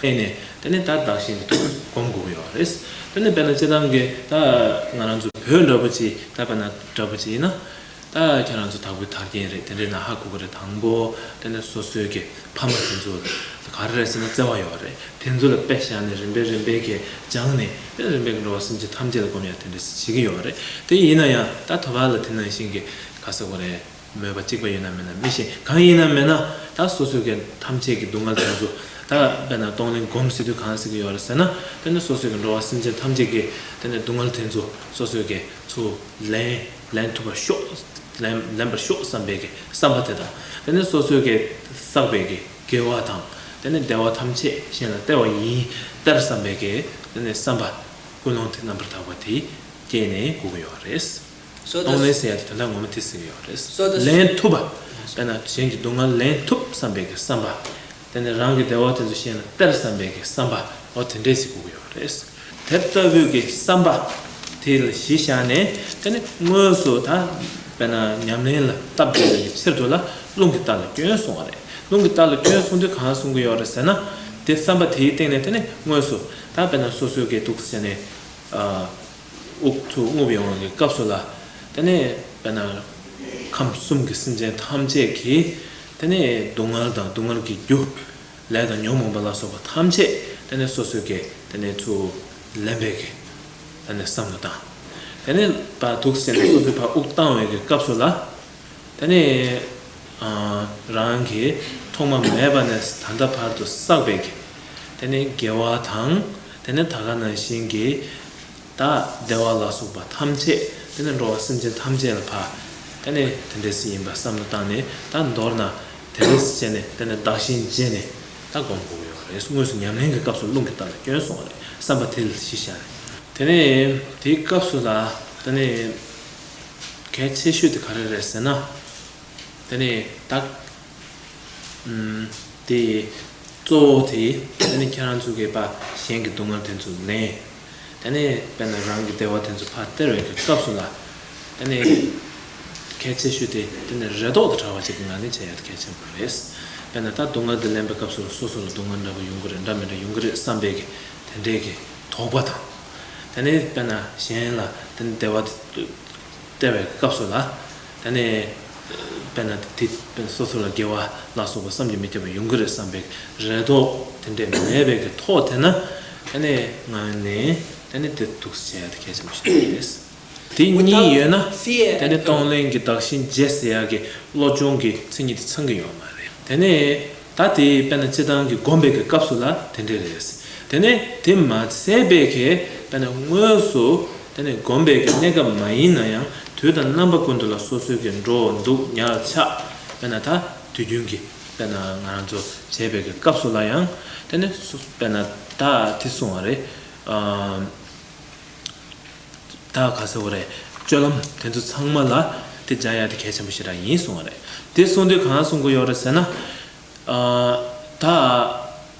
ཨེ་ནས་དེ་ནས་ད་བདག་གཞན་དེ་འདུག་སྒོམ་དགོས་ཀྱི་ཡོད་རེད། དེ་ནས་དཔེར་ན་སྤྱིར་བཏང་གི་ད་ང་རང་ཚོ་བོད་འདྲ་པོ་ཅིག་ད་དཔེར་ན་འདྲ་པོ་ཅིག་ཡིན་ན། ད་ཁྱེད་རང་ཚོ་དྭགས་པོའི་དར་རྒྱན་རེད། དེ་འདྲས་ན་ཧ་གོ་གི་རེད། དང་པོ་དེ་ནས་སོ་སོའི་གི་ཕ་མ་དེ་ཚོ་ག་རེ་རེད་ཟེར་ན་བརྩེ་བ་ཡོད་རེད། དེ་ཚོ་ལ་དཔེ་བཞག་ནས་རིམ་པས་རིམ་པས་གི་སྦྱངས་ནས་དེ་རིམ་པས་གི་འགྲོ་བ་སེམས་ཅན་ཐམས་ཅད་ལ་སྒོམ་ཡ་དེ་འདྲས་བྱེད་ཀྱི་ཡོད་རེད། དེ་ཡིན་ན་ཡང་ད་དོ་བ་ལ་དེ་ནང་བཞིན་གི་ག་ཟེར་དགོས་རེད། མོས་པ་གཅིག་པ་ཡོད་ན་མེད་ན་མི་ཤེས། གང་ཡིན་ན་མེད་ན་ད་སོ་སོའི་གི་ཐམས་ཅད་ཀྱི་སྡུག་བསྔལ་དེ་ཚོ་ད་དཔེར་ན་གཏོང་ལེན་སྒོམ་ཟེར་དུས་གང་ཟེར་གི་ཡོད་རེད་ཟེར་ན། དེ་ནི་སོ་སོའི་གི་འགྲོ་བ་སེམས་ཅན་ཐམས་ཅད་ཀྱི་དེ་ནི་སྡུག་བསྔལ་དེ་ཚོ་སོ་སོའི་གི་ཚུར་ལེན་ལེན་ཐུབ་པར་ཤོག་ལེན་ལེན་པར་ཤོག་བསམ་པའི་གི་བསམ་པ་དེ་དང་། དེ་ནི་སོ་སོའི་གི་བསགས་པའི་གི་དགེ་བ་དང་དེ་ནི་བདེ་བ་ཐམས་ཅད་གཞན་ལ་སྟེར་བ་ཡིན་སྟེར་བསམ་པའི་གི་དེ་ནི་བསམ་པ་ཀུན་སློང་དེ་རྣམ་པར་དག་པ་དེ་སྐྱེས་ནས་དགོས་ཀྱི་ཡོད་རེད། གཏོང་ལེན་ཟེར་ཡ་དེ་དོན་དག་ངོ་མ་དེ་ཟེར་གྱི་ཡོད་རེད། ལེན་ཐུབ་པ། དཔེར་ན་གཞན་གྱི་སྡུག་བསྔལ་ལེན་ཐུབ་བསམ་པའི་གི་བསམ་པ། དེ་ནས་རང་གི་བདེ་བ་དེ་ཚོ་གཞན་ལ་སྟེར་བསམ་པའི་གི་བསམ་པ། འོ་དེ་འདྲས་ཞིག་དགོས་ཀྱི་ཡོད་རེད། དེ་ལྟ་བུའི་གི་བསམ་པ་དེ་ལ་གཞི་བཞག་ནས་དེ་ནི་དངོས་སུ་ད་དཔེར་ན་ཉམས་ལེན་ལ་སྟབས་བདེ་བའི་གི་ཕྱིར་དུ་ལ་རླུང་གི་རྟ་ལ་བསྐྱོན་གསུང་བ་རེད། རླུང་གི་རྟ་ལ་བསྐྱོན་གསུང་དུས་གང་གསུང་གི་ཡོད་རེད་ཟེར་ན། དེ་བསམ་པ་དེའི་སྟེང་ནས་དེ་ནི་དངོས་སུ་ད་དཔེར་ན་སོ་སོའི་གི་འདུག་ཟེར་ནས། དབུགས་ཚུར་རྔུབ་ཡོང་བའི་སྐབས་སུ་ལ། དེ་ནས་དཔེར་ན་ཁམས་གསུམ་གྱི་སེམས་ཅན་ཐམས་ཅད་ཀྱི་དེ་ནས་སྡུག་བསྔལ་དང་སྡུག་བསྔལ་གྱི་རྒྱུ། ལས་དང་ཉོན་མོངས་པ་ལ་སོགས་པ་ཐམས་ཅད་དེ་ནས་སོ་སོའི་གི་དེ་ནས་ཚུར་ལེན་པའི་གི་དེ་ནས་བསམ་བློ་བཏང་། དེ་ནས་ཕར་འདུག་ཟེར་ནས་སོ་སོའི་ཕར་དབུགས་བཏང་བའི་གི་སྐབས་སུ་ལ། དེ་ནས་ཨ་རང་གིས་ཐོག་མ་མེད་པ་ནས་ད་ལྟ་བར་དུ་བསགས་པའི་གི་དེ་ནས་དགེ་བ་དང་། དེ་ནས་ད་ག་ནང་བཞིན་གྱི་ད་བདེ་བ་ལ་སོགས་པ་ཐམས་ཅད་དེ་ནས་འགྲོ་བ་སེམས་ཅན་ཐམས་ཅད་ལ་ཕར་ དེ་ནས་དེ་འདྲས་ཡིན་པ་བསམ་བློ་བཏང་ནས་ད་མདོར་ན་དེ་འདྲས་བྱས་ནས་དེ་ནས་བདག་གཞན་བརྗེས་ནས་ད་སྒོམ་དགོས་ཀྱི་ཡོད་རེད། དངོས་སུ་ཉམས་ལེན་གྱི་སྐབས་སུ་རླུང་གི་རྟ་ལ་སྐྱོན་སོང་བ་རེད། བསམ་པ་དེ་ལ་གཞི་བཞག་ནས། དེ་ནས་དེའི་སྐབས་སུ་ལ་དེ་ནས་གལ་ཆེ་ཤོས་དེ་ག་རེ་རེད་ཟེར་ན། དེ་ནས་ད། ཨུམ། དེ་གཙོ་བོ་དེ་དེ་ནས་ཁྱེད་རང་ཚོ་གིས་ཕར་གཞན་གྱི་སྡུག་བསྔལ་དེ་ཚོ་ལེན། དེ་ནས་དཔེར་ན་རང་གི་བདེ་བ་དེ་ཚོ་ཕར་སྟེར་བའི་གི་སྐབས་སུ་ལ། དེ་ནས་གལ་ཆེ་ཤོས་དེ་དེ་ནས་རེ་དོགས་དང་བྲལ་བ་ཅིག་གི་ངང་ནས་བྱེད་ཡ་དེ་གལ་ཆེན་པོ་རེད། དཔེར་ན་ད་སྡུག་བསྔལ་དེ་ལེན་པའི་སྐབས་སུ་སོ་སོ་ལ་སྡུག་བསྔལ་འདྲ་པོ་ཡོང་གི་རེད། འདྲ་མི་འདྲ་ཡོང་གི་རེད་བསམ་པའི་གི་དེ་འདྲའི་གི་དོགས་པ་དང་། དེ་ནས་དཔེར་ན་གཞན་ལ་དེ་ནས་བདེ་བ་དེ་སྟེར་བའི་སྐབས་སུ་ལ། དེ་ནས་དཔེར་ན་དེ་སོ་སོ་ལ་དགེ་བ་ལ་སོགས་པ་བསམ་གྱིས་མི་ཁྱབ་པ་ཡོང་གི་རེད་བསམ་པའི་རེ་དོགས་དེ་འདྲས་མེད་པའི་གི་ཐོག་དེ་ན། དེ་ནས་ངང་ནས་དེ་ནས་དེ་འདུག་སེ་བྱེད་ཡ་དེ་གལ་ཆེན་པོ་ཞིག་རེད། དེ་གཉིས་ཡོད་ན། དེ་ནས་གཏོང་ལེན་གྱི་བདག་གཞན་བརྗེ་ཟེར་ཡ་གི་བློ་སྦྱོང་གི་མཚན་ཉིད་དེ་ཚང་གི་ཡོད་མ་རེད། དེ་ནས་ད་དེ་དཔེར་ན་སྤྱིར་བཏང་གི་སྒོམ་པའི་གི་སྐབས་སུ་ལ་དེ་འདྲས་རེད། དེ་ནས་དེ་མ་ཚད་པའི་གི་དཔེར་ན་དངོས་སུ་དེ་ནས་སྒོམ་པའི་གི་གནས་སྐབས་མ་ཡིན་ན་ཡང་དུས་དང་རྣམ་པ་ཀུན་ཏུ་ལ་སོ་སོའི་གི་འགྲོ་འདུག་ཉལ་ཆགས། དཔེར་ན་ད་དུས་རྒྱུན་གྱི་དཔེར་ན་ང་རང་ཚོ་བྱེད་པའི་གི་སྐབས་སུ་ལ་ཡང་དེ་ནས་སུ་དཔེར་ན་ད་དེ་གསུང་བ་རེད། ཨམ། ད་ག་ཟེར་བ་རེད། སྤྱོད་ལམ་དེ་ཚོ་ཚང་མ་ལ་དེ་སྦྱང་ཡ་དེ་གལ་ཆེན་པོ་ཞེ་དྲག་ཡིན་གསུང་བ་རེད། དེ་གསུང་དུས་གང་གསུང་གི་ཡོད་རེད་ཟེར་ན། ཨ། ད་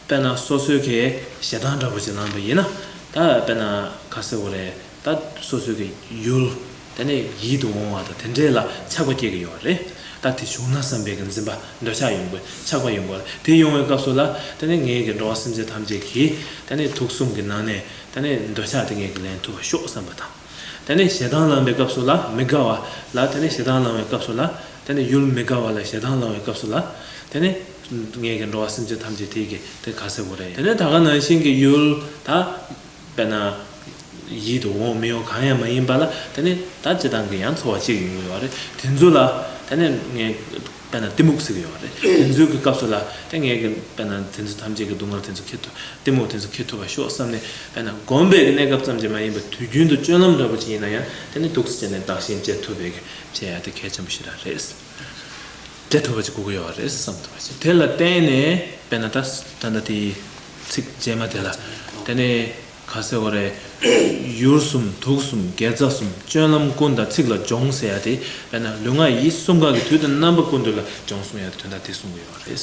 དཔེར་ན་སོ་སོའི་གི་ཞེ་སྡང་འདྲ་པོ་ཅིག་ལངས་པ་ཡིན་ན། ད་དཔེར་ན་ག་ཟེར་བ་རེད། ད་སོ་སོའི་གི་ཡུལ་དེ་ནས་ཡིད་དུ་འོང་བ་དང་དེ་འདྲས་ལ་ཆགས་པ་སྐྱེ་གི་ཡོད་རེད། ད་དེ་བྱུང་ན་བསམ་པའི་གི་འཛིན་པ་འདོད་ཆགས་ཡོང་དགོས། ཆགས་པ་ཡོང་དགོས། དེ་ཡོང་བའི་སྐབས་སུ་ལ་དེ་ནས་ངེད་ཀྱི་འགྲོ་བ་སེམས་ཅན་ཐམས་ཅད་ཀྱི་དེ་ནས་དུག་གསུམ་གྱི་ནང་ནས། དེ་ནས་འདོད་ཆགས་དེ་ངེད་ཀྱིས་ལེན་ཐུབ་པ་ཤོག་བསམ་པ་དང་། དེ་ནས་ཞེ་སྡང་ལངས་པའི་སྐབས་སུ་ལ་མི་དགའ་བ་ལ། དེ་ནས་ཞེ་སྡང་ལངས་པའི་སྐབས་སུ་ལ། དེ་ནས་ཡུལ་མི་དགའ་བ་ལ་ཞེ་སྡང་ལངས་པའི་སྐབས་སུ་ལ། དེ་ནས་ངེད་ཀྱི་འགྲོ་བ་སེམས་ཅན་ཐམས་ཅད་དེ་གི་དེ་ག་ཟེར་དགོས་རེད། དེ་ནས་ད་ག་ནང་བཞིན་གྱི་ཡུལ་ད་དཔེར་ན་ཡིད་དུ་འོང་མི་འོང་གང་ཡང་མ་ཡིན་པ་ལ། དེ་ནས་ད་སྤྱིར་བཏང་གི་ཡང་ཚོར་བ་ཅིག་ཡོང་གི་ཡོད་རེད། དེ་ཚོ་ལ་དེ་ནས་ངས། དཔེར་ན་གཏི་མུག་ཟེར་གྱི་ཡོད་རེད། དེ་ཚོའི་གི་སྐབས་སུ་ལ་དེ་ངས་གི་དཔེར་ན་དེ་ཚོ་ཐམས་ཅད་ཀྱི་སྡུག་བསྔལ་དེ་ཚོ་ཁྱེར་ཐུབ། གཏི་མུག་དེ་ཚོ་ཁྱེར་ཐུབ་པ་ཤོག་བསམ་ནས། དཔེར་ན་སྒོམ་པའི་གི་གནས་སྐབས་ཙམ་གྱིས་མ་ཡིན་པར་དུས་རྒྱུན་དུ་སྤྱོད་ལམ་འདྲ་པོ་ཅིག་ཡིན་ན་ཡང་དེ་ནི་འདུག་སེ་བྱས་ནས་བདག་གཞན་བརྗེ་ཐུབ་པའི་གི་བྱེད་ཡ་དེ་གལ་ཆེན་པོ་ཞེ་དྲག་རེད། བརྗེ་ཐུབ་པ་ཅིག་དགོས་ཀྱི་ཡོད་རེད་བསམ་ཐུབ་པ་ཅིག་དེ་ལ་བརྟེན་ནས་དཔེར་ན་ད་ད་ལྟ་དེའི་ཚིག་རྗེས་མ་དེ་ལ་དེ་ནས། ག་ཟེར་བ་རེད། ཡུལ་གསུམ་དུག་གསུམ་དགེ་རྩ་གསུམ་སྤྱོད་ལམ་ཀུན་དང་ཚིག་ལ་སྦྱོང་ཟེར་ཡ་དེ། དཔེར་ན་ལུས་ངག་ཡིད་གསུམ་ཀ་གི་དུས་དང་རྣམ་པ་ཀུན་ཏུ་ལ་སྦྱོང་གསུང་ཡ་དེ་དོན་དག་དེ་གསུང་གི་ཡོད་རེད།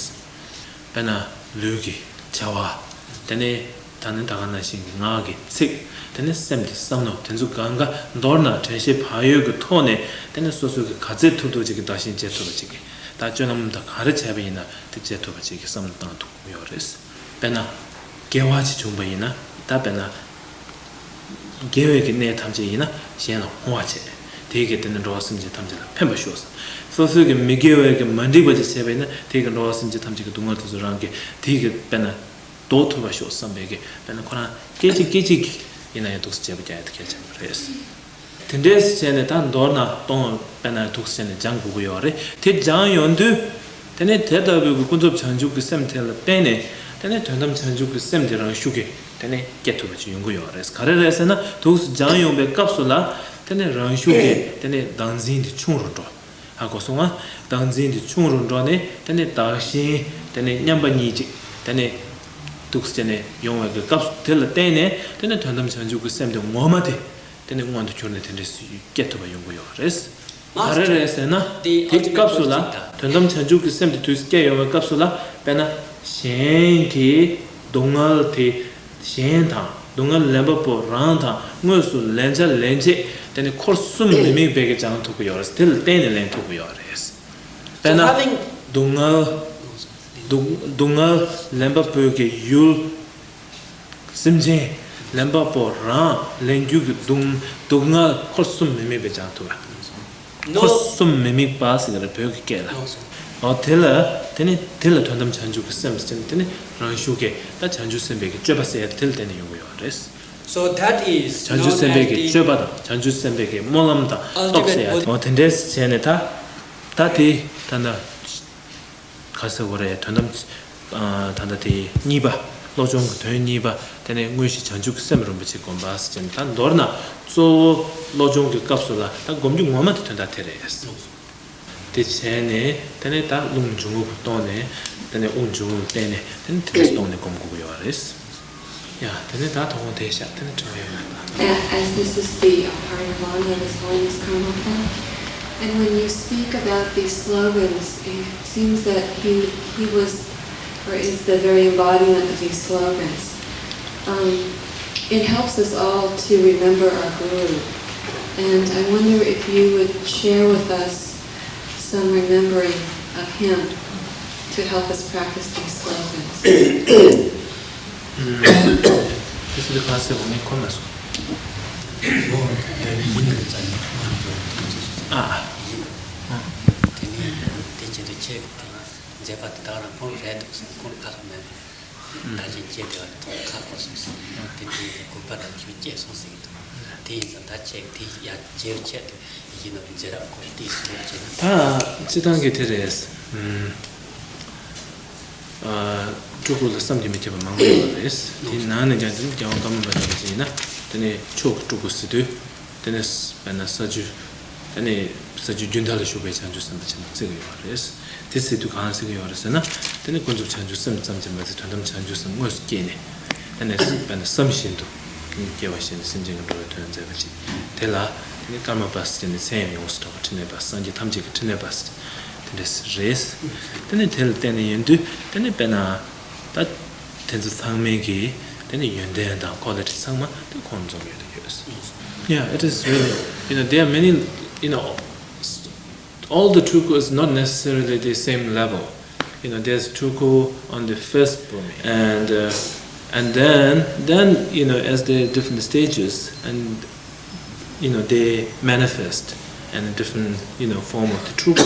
དཔེར་ན་ལུས་ཀྱི་བྱ་བ། དེ་ནས་ད་ནི་ད་ག་ནང་བཞིན་གྱི་ངག་གི་ཚིག་དེ་ནས་སེམས་ཀྱི་བསམ་མནོ་དེ་ཚོ་གང་ག་མདོར་ན་དྲན་ཤེས་བག་ཡོད་ཀྱི་ཐོག་ནས་དེ་ནས་སོ་སོ་གི་ག་ཚད་ཐུབ་ཐུབ་ཅིག་གི་བདག་གཞན་བརྗེ་ཐུབ་པ་ཅིག་གི་ད་སྤྱོད་ལམ་དང་ག་རེ་བྱས་པ་ཡིན་ན་དེ་བརྗེ་ཐུབ་པ་ཅིག་གི་བསམ་བློ་བཏང་ཐུབ་ཡོད་རེད། དཔེར་ན། དགེ་བ་ཅིག་བྱུང་བ་ཡིན་ན། ད་དཔེར་ན། དགེ་བའི་གི་གནས་ཐམས་ཅད་ཡིན་ན་གཞན་ལ་འཕོ་བ་བྱས། དེའི་གི་དེ་ནི་འགྲོ་བ་སེམས་ཅན་ཐམས་ཅད་ལ་ཕན་པ་ཤོག་ཟེར། སོ་སོའི་གི་མི་དགེ་བའི་གི་མ་འགྲིག་པ་ཅིག་བྱས་པ་ཡིན་ན་དེའི་གི་འགྲོ་བ་སེམས་ཅན་ཐམས་ཅད་ཀྱི་སྡུག་བསྔལ་དེ་ཚོ་རང་གི་དེའི་གི་དཔེར་ན་ཟློག་ཐུབ་པ་ཤོག་བསམ་པའི་གི་དཔེར་ན་ཁོ་རང་སྐད་ཅིག་སྐད་ཅིག་གི་ཡིན་ན་ཡང་འདུག་སེ་བྱས་པ་རྒྱག་ཡ་དེ་གལ་ཆེན་པོ་རེད། དེ་འདྲས་བྱས་ནས་ད་མདོར་ན་གཏོང་དཔེར་ན་འདུག་སེ་བྱས་ནས་སྦྱང་དགོས་ཀྱི་ཡོད་རེད། དེ་སྦྱང་ཡོང་དུས་དེ་ནས་དེ་ལྟ་བུའི་གི་ཀུན་རྫོབ་བྱང་ཆུབ་ཀྱི་སེམས་དེ་ལ་བརྟེན་ནས་དེ་ནས་དོན་དམ་བྱང་ཆུབ་ཀྱི་སེམས་དེ་རང་ཤུགས་ཀྱིས་དེ་ནས་སྐྱེ་ཐུབ་པ་ཅིག་ཡོང་གི་ཡོད་རེད། ག་རེ་རེད་ཟེར་ན་འདུག་སེ་སྦྱང་ཡོང་པའི་སྐབས་སུ་ལ་དེ་ནས་རང་ཤུགས་ཀྱིས་དེ་ནས་བདག་འཛིན་དེ་ཆུང་རུ་འགྲོ། ཧ་གོ་སོང་ང་། བདག་འཛིན་དེ་ཆུང་རུ་འགྲོ་ནས་དེ་ནས་བདག་གཞན་དེ་ནས་མཉམ་པ་གཉིས་ཅིག་དེ་ནས་འདུག་སེ་བྱས་ནས་ཡོང་བའི་གི་སྐབས་སུ་དེ་ལ་བརྟེན་ནས་དེ་ནས་དོན་དམ་བྱང་ཆུབ་ཀྱི་སེམས་དེ་ངོ་མ་དེ། དེ་ནི་མངོན་དུ་གྱུར་ནས་དེ་འདྲའི་སྐྱེ་ཐུབ་པ་ཡོང་གི་ཡོད་རེད། ག་རེ་རེད་ཟེར་ན། དེའི་སྐབས་སུ་ལ་དོན་དམ་བྱང་ཆུབ་ཀྱི་སེམས་དེ་དུས་སུ་སྐྱེ་ཡོང་བའི་སྐབས་སུ་ལ་དཔེར་ན་གཞན་གྱི་སྡུག་བསྔལ་དེ་གཞན་དང་སྡུག་བསྔལ་ལེན་པ་པོ་རང་དང་དངོས་སུ་ལེན་བྱ་ལེན་བྱེད་དེ་ནི་འཁོར་གསུམ་མི་དམིགས་པའི་གི་སྦྱང་ཐུབ་ཀྱི་ཡོད་རེད། དེ་ལ་བརྟེན་ནས་ལེན་ཐུབ་ཀྱི་ཡོད་རེད། དཔེར་ན་སྡུག་བསྔལ། སྡུག་སྡུག་བསྔལ་ལེན་པ་པོའི་གི་ཡུལ། སེམས་ཅན་ལེན་པ་པོ་རང་ལེན་རྒྱུ་གི་སྡུག་སྡུག་བསྔལ་འཁོར་གསུམ་མི་དམིགས་པའི་སྦྱང་ཐུབ་པ། འཁོར་གསུམ་མི་དམིགས་པ་ཟེར་གི་རེད་བོད་ཀྱི་སྐད་ལ། འོ་དེ་ལ་དེ་ནི་དེ་ལ་དོན་དམ་བྱང་ཆུབ་ཀྱི་སེམས་ཟེར་ནས་དེ་ནི་རང་ཤུགས་ཀྱིས་ད་བྱང་ཆུབ་སེམས་དཔའི་གི་སྤྱོད་པ་ཟེར་ཡ་དེ་ལ་བརྟེན་ནས་ཡོང་གི་ཡོད་རེད། So that is བྱང་ཆུབ་སེམས་དཔའི་གི་སྤྱོད་པ་དང་བྱང་ཆུབ་སེམས་དཔའི་གི་སྨོན་ལམ་དང་སྟོབས་ཟེར་ཡ་དེ། འོ་དེ་འདྲས་བྱས་ནས་ད་ད་དེ་ད་ན། ག་ཟེར་དགོས་རེད། དོན་དམ། ཨ། ད་ལྟ་དེ་གཉིས་པ། བློ་སྦྱོང་གི་དོན་གཉིས་པ། དེ་ནས་དངོས་གཞི་བྱང་ཆུབ་ཀྱི་སེམས་རིན་པོ་ཆེ་སྒོམ་པ་ཟེར་ནས་ད་མདོར་ན་གཙོ་བོ་བློ་སྦྱོང་གི་སྐབས་སུ་ལ་ད་སྒོམ་རྒྱུ་ངོ་མ་དེ་དོན་དག་དེ་རེད། དེ་བྱས་ནས་དེ་ནས་ད་རླུང་འབྱུང་རྔུབ་བཏང་ནས་དེ་ནས་དབུགས་འབྱུང་རྔུབ་བསྟན་ནས་དེ་ནས་དེ་ནས་བཏང་ནས་སྒོམ་དགོས་ཀྱི་ཡོད་རེད། ཡ། དེ་ནས་ད་དོ་དགོང་དེ་བཞག་དེ་ནས་དྲི་བ་ཡོད་ན། A- As this is the Aparinibbana of His Holiness Karmapa, and when you speak about these slogans, it seems that he he was, or is the very embodiment of these slogans. Um, it helps us all to remember our guru, and I wonder if you would share with us some remembering of him to help us practice these slogans. དེ་ཚོ་དེ་ག་ཟེར་བ་ངས་གོ་མ་སོང་། ཨ། ཨ། དེ་ནས་དེ་བྱེད་དུས་ཁྱེད་ཀྱི་དེ་མཛད་པ་དེ་དག་རང་ཁོང་རེད་འདུག་ཟེར་ཁོང་ཁ་ལ་མེད། ད་ཅིག་ཁྱེད་དེ་བ་ཐོག་ཁ་སྐོར་སོང་ཟེར། དེ་དེ་དགོས་པ་དང་ཁྱོད་སྐྱེས་སོང་ཟེར་གྱི་འདུག་དེ་ཡིན་ཙང་ད་ཁྱེད་དེ་ཡར་རྒྱས་ཆེད་དུ་ཡིན་ནམ་མཛད་རབས་སྐོར་དེ་གསུང་བྱས་ན། ད་སྤྱི་བཏང་གི་དེ་རེད། ཨ། སྤྲུལ་སྐུ་ལ་བསམ་གྱིས་མི་ཁྱབ་པ་མང་པོ་ཡོད་པ་རེད། དེའི་ནང་ནས་ཀྱང་དེ་ནི་རྒྱལ་དབང་ཀརྨ་པ་ཐམས་ཅད་ཡིན་ན་དེ་ནི་མཆོག་གི་སྤྲུལ་སྐུ་ཟེར་དུས་དེ་ནི་དཔེར་ན་ས་བཅུ། དེ་ནི་ས་བཅུ་རྒྱུན་མཐའ་ལ་བཞུགས་པའི་བྱང་ཆུབ་སེམས་དཔའ་ཆེན་པོ་བརྩི་གི་ཡོད་པ་རེད། དེ་ཟེར་དུས་གང་ཟེར་གི་ཡོད་རེད་ཟེར་ན། དེ་ནི་ཀུན་རྫོབ་བྱང་ཆུབ་སེམས་ཙམ་གྱིས་མ་ཟད་དོན་དམ་བྱང་ཆུབ་སེམས་དངོས་སུ་སྐྱེས་ནས། དེ་ནི་དཔེར་ན་བསམ་བཞིན་དུ་སྐྱེ་བ་བཞེས་ནས་སེམས་ཅན་གྱི་འགྲོ་བའི་དོན་མཛད་པ་ཅིག་དེ་ལ་དེ་ནི་ཀརྨ་པ་ཟེར་ནས་མཚན་ཡང་ཡོངས་སུ་གྲགས་པ་ཕྲིན་ལས་པ་སངས་རྒྱས་ཐམས་ཅད་ཀྱི་ཕྲིན་ལས་པ་ཟེར་དེ་འདྲ་རེད། དེ་ནི་དེ་ལ་བརྟེན་ནས་ཡིན་དུས་དེ་ནི་དཔེར་ན་ད་དེ་ཚོ་ཚང་མའི་གི་དེ་ནི་ཡོན་ཏན་དང་ཀོ་ལི་ཊི་ཚང་མ་དེ་ཁོང་འཛོམས་ཡོད་དུ་ཡོད། Yeah, it is really, you know, there are many, you know, all the tulku is not necessarily the same level. You know, there's tulku on the first Burmese, and uh, and then then you know, as the different stages, and you know, they manifest in a different, you know, form of the tulku.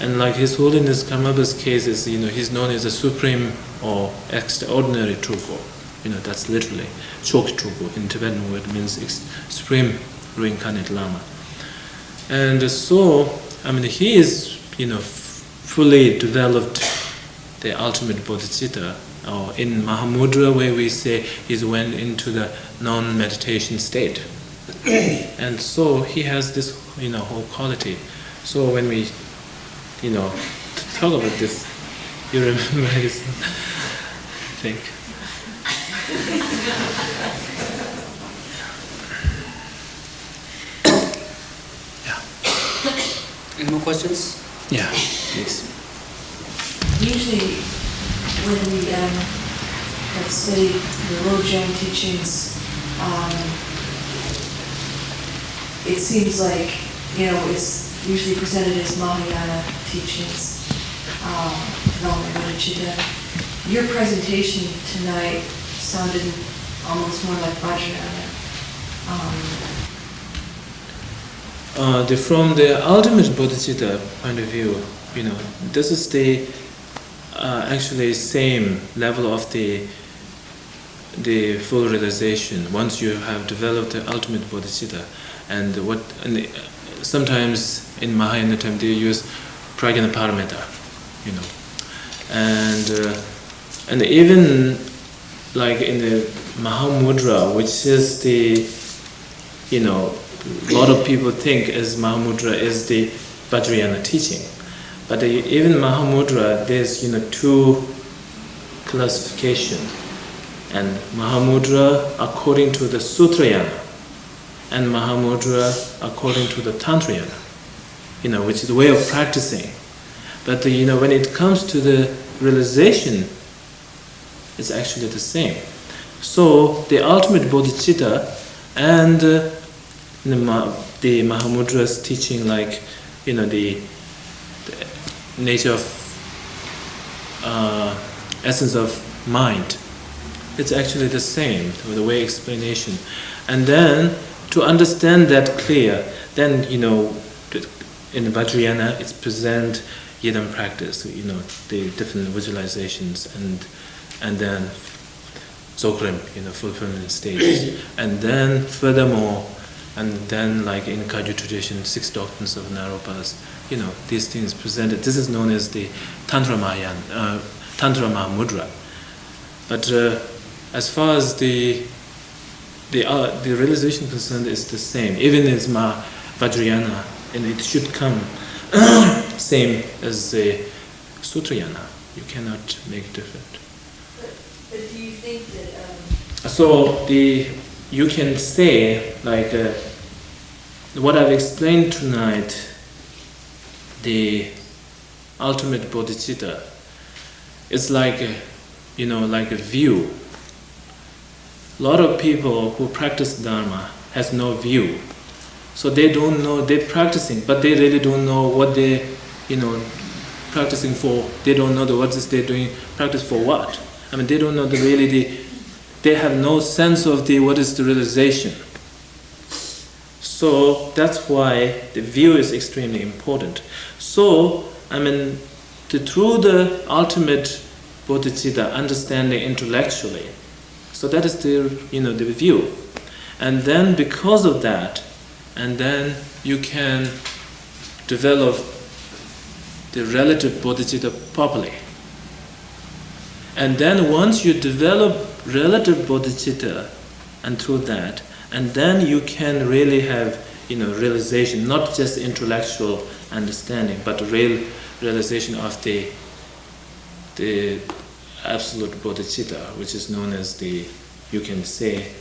And like His Holiness Karmapa's case is, you know, he's known as a supreme or extraordinary tulku. You know, that's literally Choki tulku in Tibetan word means ex- supreme reincarnate lama. And so, I mean, he is, you know, fully developed the ultimate bodhicitta. Or in Mahamudra, where we say he went into the non-meditation state. And so he has this, you know, whole quality. So when we, you know, t- talk about this, you remember his thing. Yeah. Any more questions? Yeah, please. Usually, when we um, have studied the Lojong teachings, um, it seems like, you know, it's usually presented as Mahayana teachings, um, development bodhicitta. Your presentation tonight sounded almost more like Vajrayana. Um, Uh, the, from the ultimate bodhicitta point of view, you know, this is the uh, actually same level of the the full realization once you have developed the ultimate bodhicitta, and what and sometimes in Mahayana term they use prajna paramita, you know, and uh, and even like in the Mahamudra, which is the you know, a lot of people think as Mahamudra is the Vajrayana teaching. But the, even Mahamudra, there's, you know, two classification. And Mahamudra according to the Sutrayana, and Mahamudra according to the Tantrayana, you know, which is the way of practicing. But, you know, when it comes to the realization, it's actually the same. So the ultimate bodhicitta and uh, the, Ma- the Mahamudra's teaching, like, you know, the, the nature of uh, essence of mind, it's actually the same with the way explanation. And then to understand that clear, then, you know, in Vajrayana, it's present yidam practice, you know, the different visualizations and and then Dzogchen, you know, fulfillment stages. And then furthermore, and then like in Kagyu tradition, six doctrines of Naropas, you know, these things presented. This is known as the Tantra Mahayana, uh, Tantra Mahamudra. But uh, as far as the the uh, the realization concerned is the same. Even it's Ma Vajrayana, and it should come same as the Sutrayana. You cannot make different. But, but do you think that, um, so the, you can say, like, uh, what I've explained tonight, the ultimate bodhicitta, it's like, uh, you know, like a view. A lot of people who practice Dharma has no view. So they don't know, they're practicing, but they really don't know what they, you know, practicing for. They don't know the, what is they're doing, practice for what. I mean, they don't know the really, the, they have no sense of the, what is the realization. So that's why the view is extremely important. So, I mean, the, through the ultimate bodhicitta, understanding intellectually, so that is the, you know, the view. And then because of that, and then you can develop the relative bodhicitta properly. And then once you develop relative bodhicitta, and through that, and then you can really have, you know, realization, not just intellectual understanding, but real realization of the, the absolute bodhicitta, which is known as the, you can say,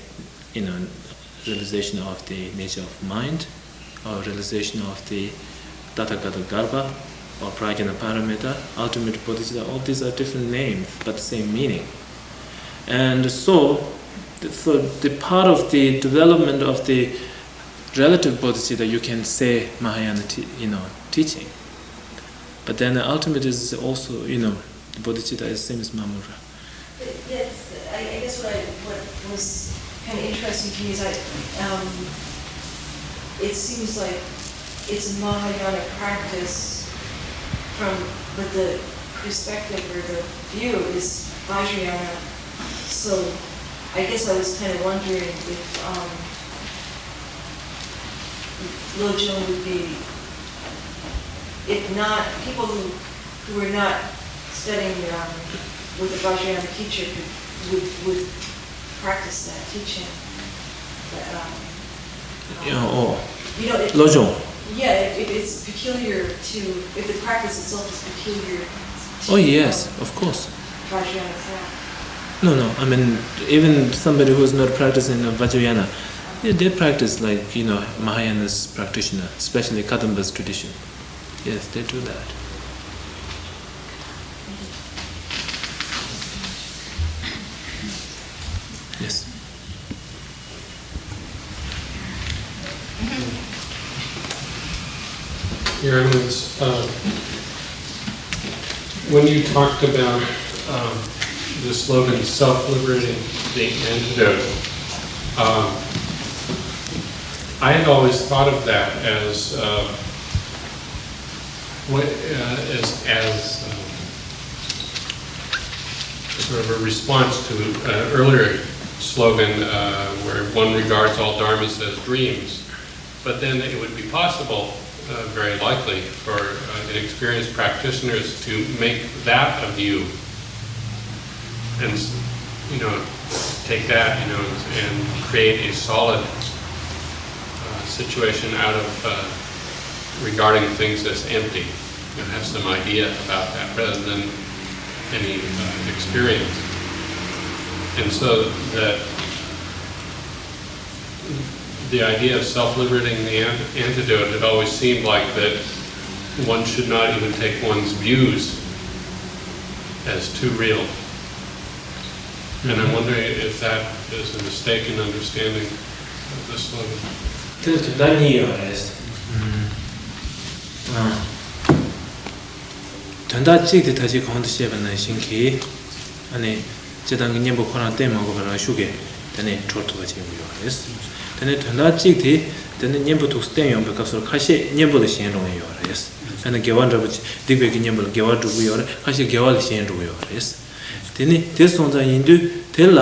you know, realization of the nature of mind, or realization of the Tathagata Garbha, or Prajna Paramita, ultimate bodhicitta. All these are different names, but the same meaning. And so, the, for the part of the development of the relative bodhicitta, you can say Mahayana, te- you know, teaching. But then the ultimate is also, you know, the bodhicitta is same as Mahamudra. Yes, I, I guess what I, what was kind of interesting to me is I, um, it seems like it's a Mahayana practice from, but the perspective or the view is Vajrayana. So I guess I was kind of wondering if, um, Lojong would be, if not, people who, who are not studying, um, with a Vajrayana teacher could, would, would practice that teaching. But, um, um, yeah, oh, you know, it, Lojong. Yeah, if, if it's peculiar to, if the practice itself is peculiar to, oh, yes, um, of course. Vajrayana. No, no, I mean, even somebody who's not practicing Vajrayana, they, they practice like, you know, Mahayana's practitioner, especially Kadamba's tradition. Yes, they do that. Yes. Your Eminence, uh, when you talked about, um, the slogan, "Self-liberating the antidote," um, I had always thought of that as, uh, what, uh, as, as, um, sort of a response to an earlier slogan, uh, where one regards all dharmas as dreams. But then it would be possible, uh, very likely, for, uh, inexperienced practitioners to make that a view and, you know, take that, you know, and create a solid, uh, situation out of, uh, regarding things as empty, and have some idea about that rather than any, uh, experience. And so that the idea of self-liberating the an- antidote, it always seemed like that one should not even take one's views as too real. And I'm wondering if that is a mistaken understanding of the slogan. དེར་དོན་དག་གཉིས་ཡོད་རེད། ཨ། དོན་དག་གཅིག་དེ་ད་ཅི་གོང་དུ་བཤད་པ་ནང་བཞིན་གྱི། ཨ་ནི། སྤྱིར་བཏང་གི་གཉེན་པོ་ཁོ་རང་བསྟེན་མ་དགོས་པར་རང་ཤུགས་ཀྱིས་དེ་ནས་གྲོལ་ཐུབ་པ་ཅིག་ཡོང་གི་ཡོད་རེད། དེ་ནས་དོན་དག་གཅིག་དེ། དེ་ནས་གཉེན་པོ་ཐུགས་བསྟེན་ཡོང་པའི་སྐབས་སུ་ཁ་ཤས་གཉེན་པོ་ལ་ཞེན་འགྲོ་མཁན་ཡོད་རེད། དཔེར་ན་དགེ་བ་འདྲ་པོ་ཅིག་སྡིག་པའི་གི་གཉེན་པོ་ལ་དགེ་བ་སྒྲུབ་ཀྱི་ཡོད་རེད། ཁ་ཤས་དགེ་བ་ལ་ཞེན་འགྲོ་གི་ཡོད་རེད། དེ་ནི་དེ་སོང་ཙང་ཡིན་དུས་དེ་ལ།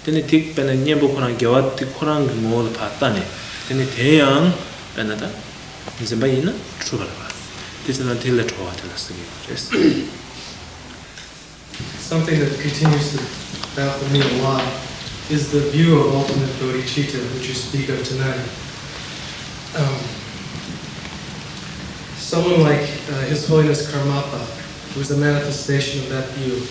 དེ་ནི་དེ་དཔེར་ན་གཉེན་པོ་ཁོ་རང་དགེ་བ་དེ་ཁོ་རང་གི་ངོ་བོ་ལ་ཕར་ལྟ་ནས། དེ་ནི་དེ་ཡང་དཔེར་ན་ད་འཛིན་པ་ཡིན་ན་འཁྲུལ་པ་རེད་པ། དེ་བྱས་ཙང་དེ་ལས་གྲོལ་བ་དེ་ལ་ཟེར་གྱི་ཡོད་རེད། Something that continues to baffle me a lot is the view of ultimate bodhicitta, which you speak of tonight. Um, Someone like uh, His Holiness Karmapa, who is a manifestation of that view.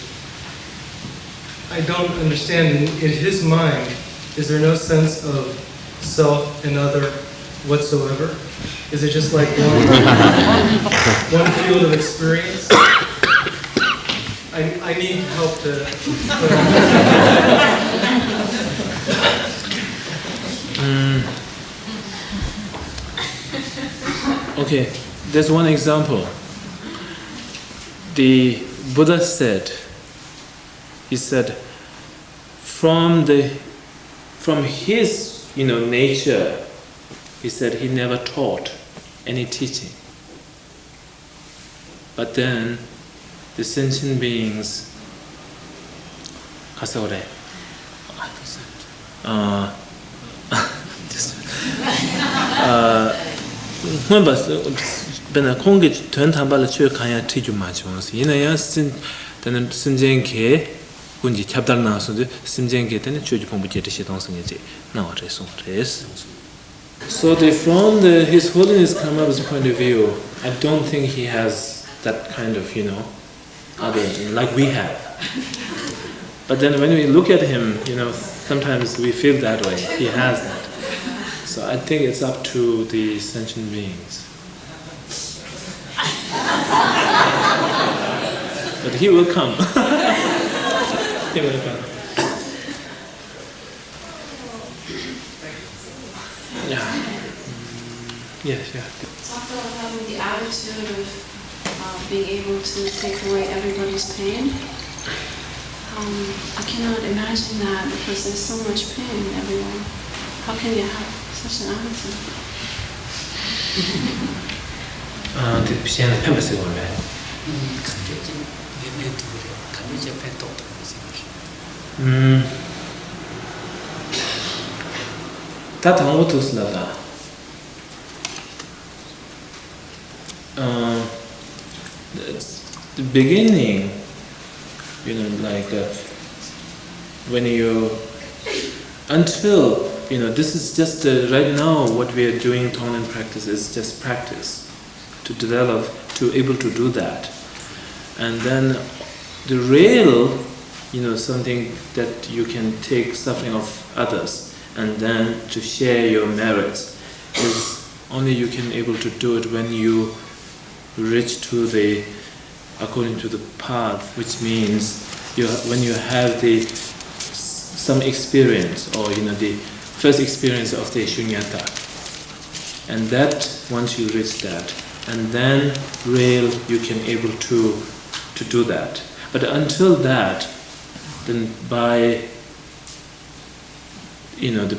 I don't understand, in, in his mind, is there no sense of self and other whatsoever? Is it just like one, one field of experience? I, I need help to. Mm. Okay, there's one example. The Buddha said, he said, from the from his, you know, nature, he said he never taught any teaching. But then the sentient beings, ག་ཟེར་བ་རེད། ཨ། སྔོན་པ། དཔེར་ན་ཁོང་གིས་དོན་དམ་པ་ལ་ཆོས་གང་ཡང་ཁྲིད་རྒྱུ་མ་བྱུང་ཟེར། ཡིན་ན་ཡང་སེམས། དེ་ནི་སེམས་ཅན་གྱིས་ཀུན་གྱིས་ཁྱབ་བརྡལ་གནང་སོང་དུས། སེམས་ཅན་གྱིས་དེ་ནི་ཆོས་ཀྱི་ཕུང་པོ་བརྒྱད་ཁྲི་བཞི་སྟོང་ཟེར་མཁན་ཅིག་གནང་བ་རེད་གསུངས་པ་རེད། So the, from the, His Holiness Karmapa's point of view, I don't think he has that kind of, you know, other, like we have. But then when we look at him, you know, sometimes we feel that way. He has that. So I think it's up to the sentient beings. But he will come. He will come. Yeah. Mm, yes, yeah. Talk about having the attitude of uh, being able to take away everybody's pain. Um, I cannot imagine that because there's so much pain everywhere. How can you have such an attitude? དེ་གཞན་ལ་ཕན་པ་ཟེར་བ་རེད། ག་འདྲས་ཀྱི་ལས་གནས་འདུག་རེད། ག་འདྲས་ཀྱི་ཕན་ཐོགས་འདུག་ཟེར་བ་རེད། ད་དང་པོ་དུས་ལ་ད། The beginning, you know, like uh, when you, until, you know, this is just uh, right now what we are doing, Tonglen practice is just practice to develop, to able to do that. And then the real, you know, something that you can take suffering of others and then to share your merits is only you can able to do it when you reach to the according to the path, which means you when you have the some experience or you know the first experience of the shunyata, and that once you reach that, and then real you can able to to do that. But until that, then by you know the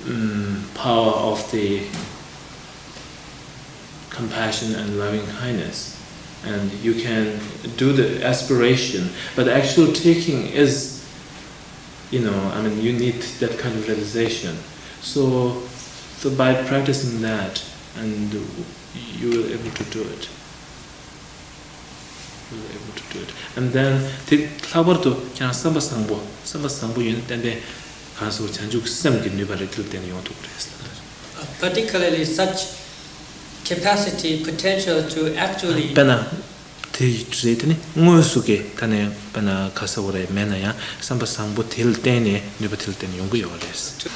um, power of the compassion and loving kindness, and you can do the aspiration, but the actual taking is, you know, I mean, you need that kind of realization. So, so by practicing that, and you will able to do it. You will able to do it. And then དེ་ལྷག་པར་དུ་ཁྱེད་རང་བསམ་པ་བཟང་པོ། བསམ་པ་བཟང་པོ་ཡོད་ན་ཏན་ཏན་གང་སོགས་བྱང་ཆུབ་སེམས་ཀྱི་ནུས་པ་རེ་དེ་ལ་བརྟེན་ནས་ཡོང་ཐུབ་རེད། Particularly such capacity, potential to actually དཔེར་ན་དེ་རེད། དེ་ནི་དངོས་སུ་གི་ད་ནས་དཔེར་ན་ག་ཟེར་བ་རེད། མེད་ན་ཡང་བསམ་པ་བཟང་པོ་དེ་ལ་བརྟེན་ནས་ནུས་པ་དེ་ལ་བརྟེན་ནས་ཡོང་གི་ཡོད་རེད།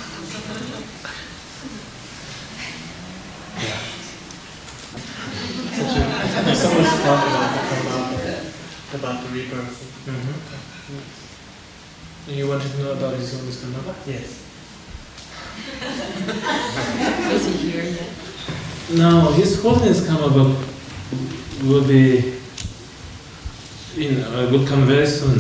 Someone talk about, about, about the rebirth. You wanted to know about His Holiness Karmapa? Yes. Is he here yet? Now, His Holiness Karmapa will be, you know, will come very soon.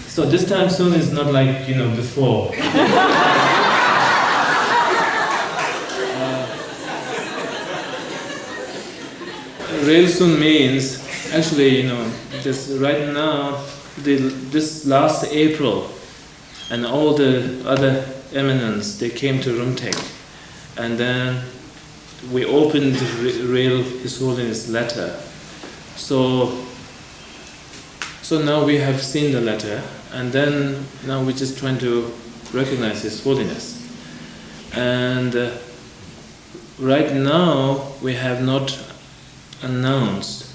So this time soon is not like, you know, before. Real soon means actually, you know, just right now, the, this last April, and all the other eminents, they came to Rumtek, and then we opened Real His Holiness letter. So, so now we have seen the letter, and then now we're just trying to recognize His Holiness. And uh, Right now, we have not announced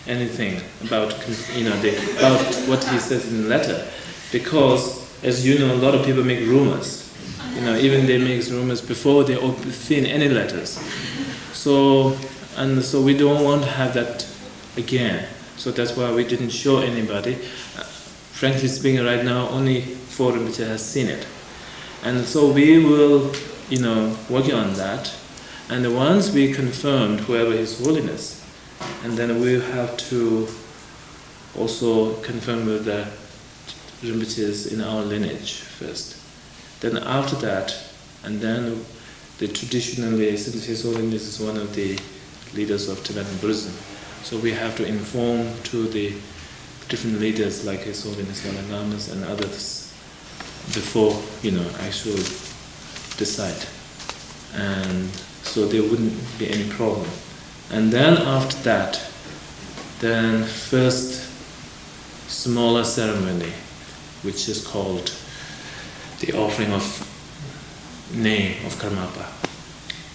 anything about, you know, the, about what he says in the letter, because, as you know, a lot of people make rumors. You know, even they make rumors before they op- seen any letters. So, and so we don't want to have that again. So that's why we didn't show anybody. Uh, frankly speaking, right now only four Rinpoche has seen it. And so we will, you know, working on that. And once we confirmed whoever His Holiness, and then we have to also confirm with the Rinpoches in our lineage first. Then after that, and then the traditionally, since His Holiness is one of the leaders of Tibetan Buddhism, so we have to inform to the different leaders like His Holiness Dalai Lamas and others before, you know, actually decide. And so there wouldn't be any problem. And then after that, then first smaller ceremony, which is called the offering of name of Karmapa.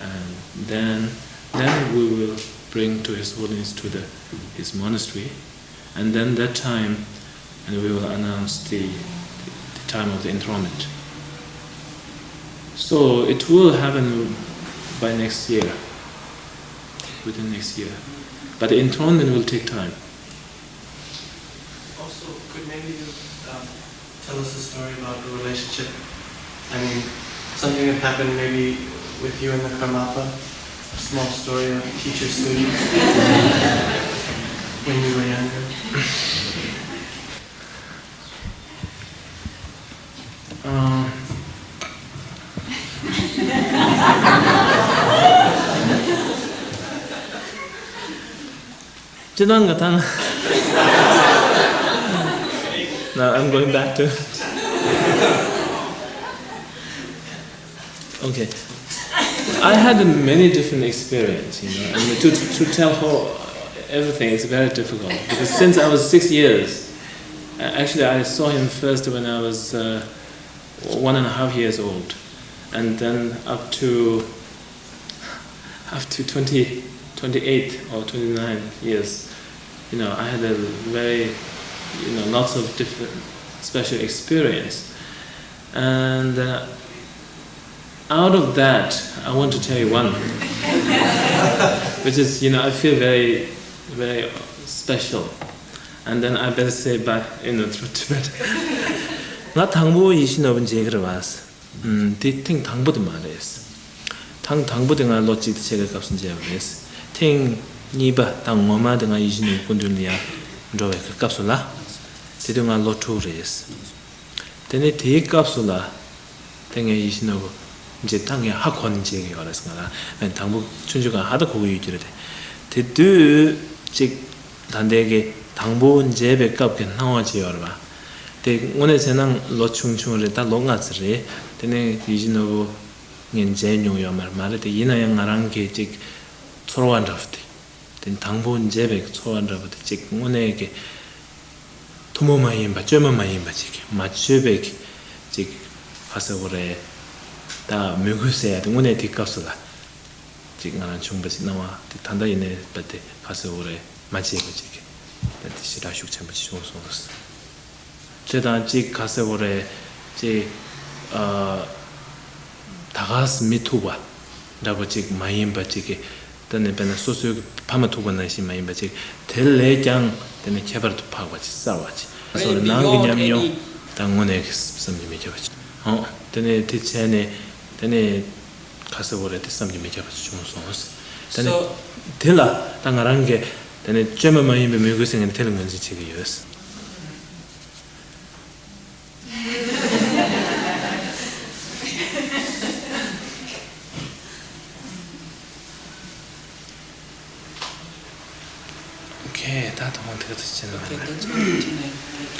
And then, then we will bring to His Holiness to the, his monastery. And then that time, and we will announce the, the time of the enthronement. So it will happen by next year, within next year. But the enthronement will take time. Also, could maybe you um, tell us a story about the relationship? I mean, something that happened maybe with you and the Karmapa? A small story of teacher student when you were younger? Uh, ཅི་དང་ག་དང་། Now I'm going back to. Okay. I had many different experience, you know, and to, to tell how everything is very difficult because since I was six years, uh, actually I saw him first when I was uh, one and a half years old, and then up to up to twenty, twenty-eight or twenty-nine years, you know, I had a very, you know, lots of different special experience. And uh, out of that, I want to tell you one, which is, you know, I feel very, very special. And then I better say bye, you know, through Tibet. ང་དང་པོ་ཡིད་བཞིན་ནོར་བུ་མཇལ་གྱི་རེད་བ། ཨུམ། དེ་ཐེངས་དང་པོ་དེ་མ་རེད། ཐེངས་དང་པོ་དེ་ང་ལོ་གཅིག་དང་ཕྱེད་ཀའི་སྐབས་སུ་མཇལ་བ་རེད། ཐེངས་གཉིས་པ་དང་ངོ་མ་དེ་ང་ཡིད་བཞིན་ནོར་བུ་སྐུ་མདུན་ལ་ཡར་འགྲོ་བའི་སྐབས་སུ་ལ། དེ་དུས་ང་ལོ་དྲུག་རེད། དེ་ནས་དེའི་སྐབས་སུ་ལ། དེ་ངས་ཡིད་བཞིན་ནོར་བུ་མཇལ་ད་ངས་ཧ་གོ་ནས་མཇལ་གྱི་ཡོད་རེད་ང་རང་། ཨ་ནི་དང་པོ་ཆུང་ཆུང་སྒང་ཧ་ད་གོ་གི་ཡོད་ཀྱི་རེད་དེ། དེ་དུས་གཅིག་ད་ལྟའི་གི་དང་པོ་མཇལ་བའི་སྐབས་ཀྱི་སྣང་བ་ཅིག་ཡོད་རེད་བ། དེ་དངོས་གནས་བྱས་ན་ལོ་ཆུང་ཆུང་རེད། ད་ལོ་ལྔ་ཙམ་རེད། དེ་ནས་ཡིད་བཞིན་ནོར་བུ་ངས་མཇལ་མྱོང་ཡོད་མ་རེད། མ་རེད་དེ། ཡིན་ན་ཡང་ང་རང་གི་གཅིག་ཚོར་བ་འདྲ་བོ་དེ། དེ་དང་པོ་མཇལ་བའི་ཚོར་བ་འདྲ་པོ་དེ་གཅིག་དངོས་གནས་ཀྱི་ཐུན་མོང་མ་ཡིན་པ། བཅོས་མ་མ་ཡིན་པ་ཅིག་མ་བཅོས་པའི་ཅིག་ག་ཟེར་དགོས་རེད། ད་མོས་གུས་ཟེར་ཡ་དེ་དངོས་གནས་དེ་སྐབས་སུ་ལ་ཅིག་ང་རང་བྱུང་བ་ཅིག་སྣང་བ་དེ་ད་ལྟ་ཡིན་ནའི་བ་དེ་ག་ཟེར་དགོས་རེད། མ་བརྗེད་པ་ཅིག་ད་དེ་ཞེ་དྲག་ཤུགས་ཆེན་པོ་ཅིག་བྱུང་སོང་། དེ་དང་གཅིག་ག་ཟེར་དགོས་རེད། ཅིག་ཨ། ད་ག་སེ་མི་ཐུག་པ་འདྲ་པོ་ཅིག་མ་ཡིན་པ་ཅིག་གི། དེ་ནས་དཔེར་ན་སོ་སོའི་གི་ཕ་མ་ཐུག་པ་ནང་བཞིན་མ་ཡིན་པ་ཅིག་དེ་ལས་ཀྱང་དེ་ནས་ཁྱད་པར་དུ་འཕགས་པ་ཅིག་གསར་བ་ཅིག་སོགས་ལ་ནང་གི་ཉམས་མྱོང་དང་དངོས་གནས་ཀྱི་བསམ་གྱིས་མི་ཁྱབ་པ་ཅིག་ཨོ། དེ་ནས་དེ་བྱས་ནས་དེ་ནས་ག་ཟེར་དགོས་རེད། དེ་བསམ་གྱིས་མི་ཁྱབ་པ་ཅིག་བྱུང་སོང་། དེ་ནས་དེ་ལ་ད་ང་རང་གི་དེ་ནས་བཅོས་མ་མ་ཡིན་པའི་མོས་གུས་ཟེར་མཁན་དེ་ལ་ངོས་འཛིན་བྱེད་ཀྱི་ཡོད། ཁེ་ད་དུང་དེ་ག་ཚོད་བྱས་ན།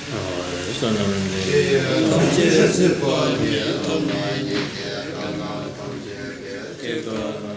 ཨོ་བསོད་ནམས་ལས། ཐམས་ཅད་གཟིགས་པ་ཉིད། ཐོབ་ནས་ཉེས་བྱས་དགྲ་རྣམས་ཐམས་ཅད་ཀྱི། སྐྱེ་རྒ་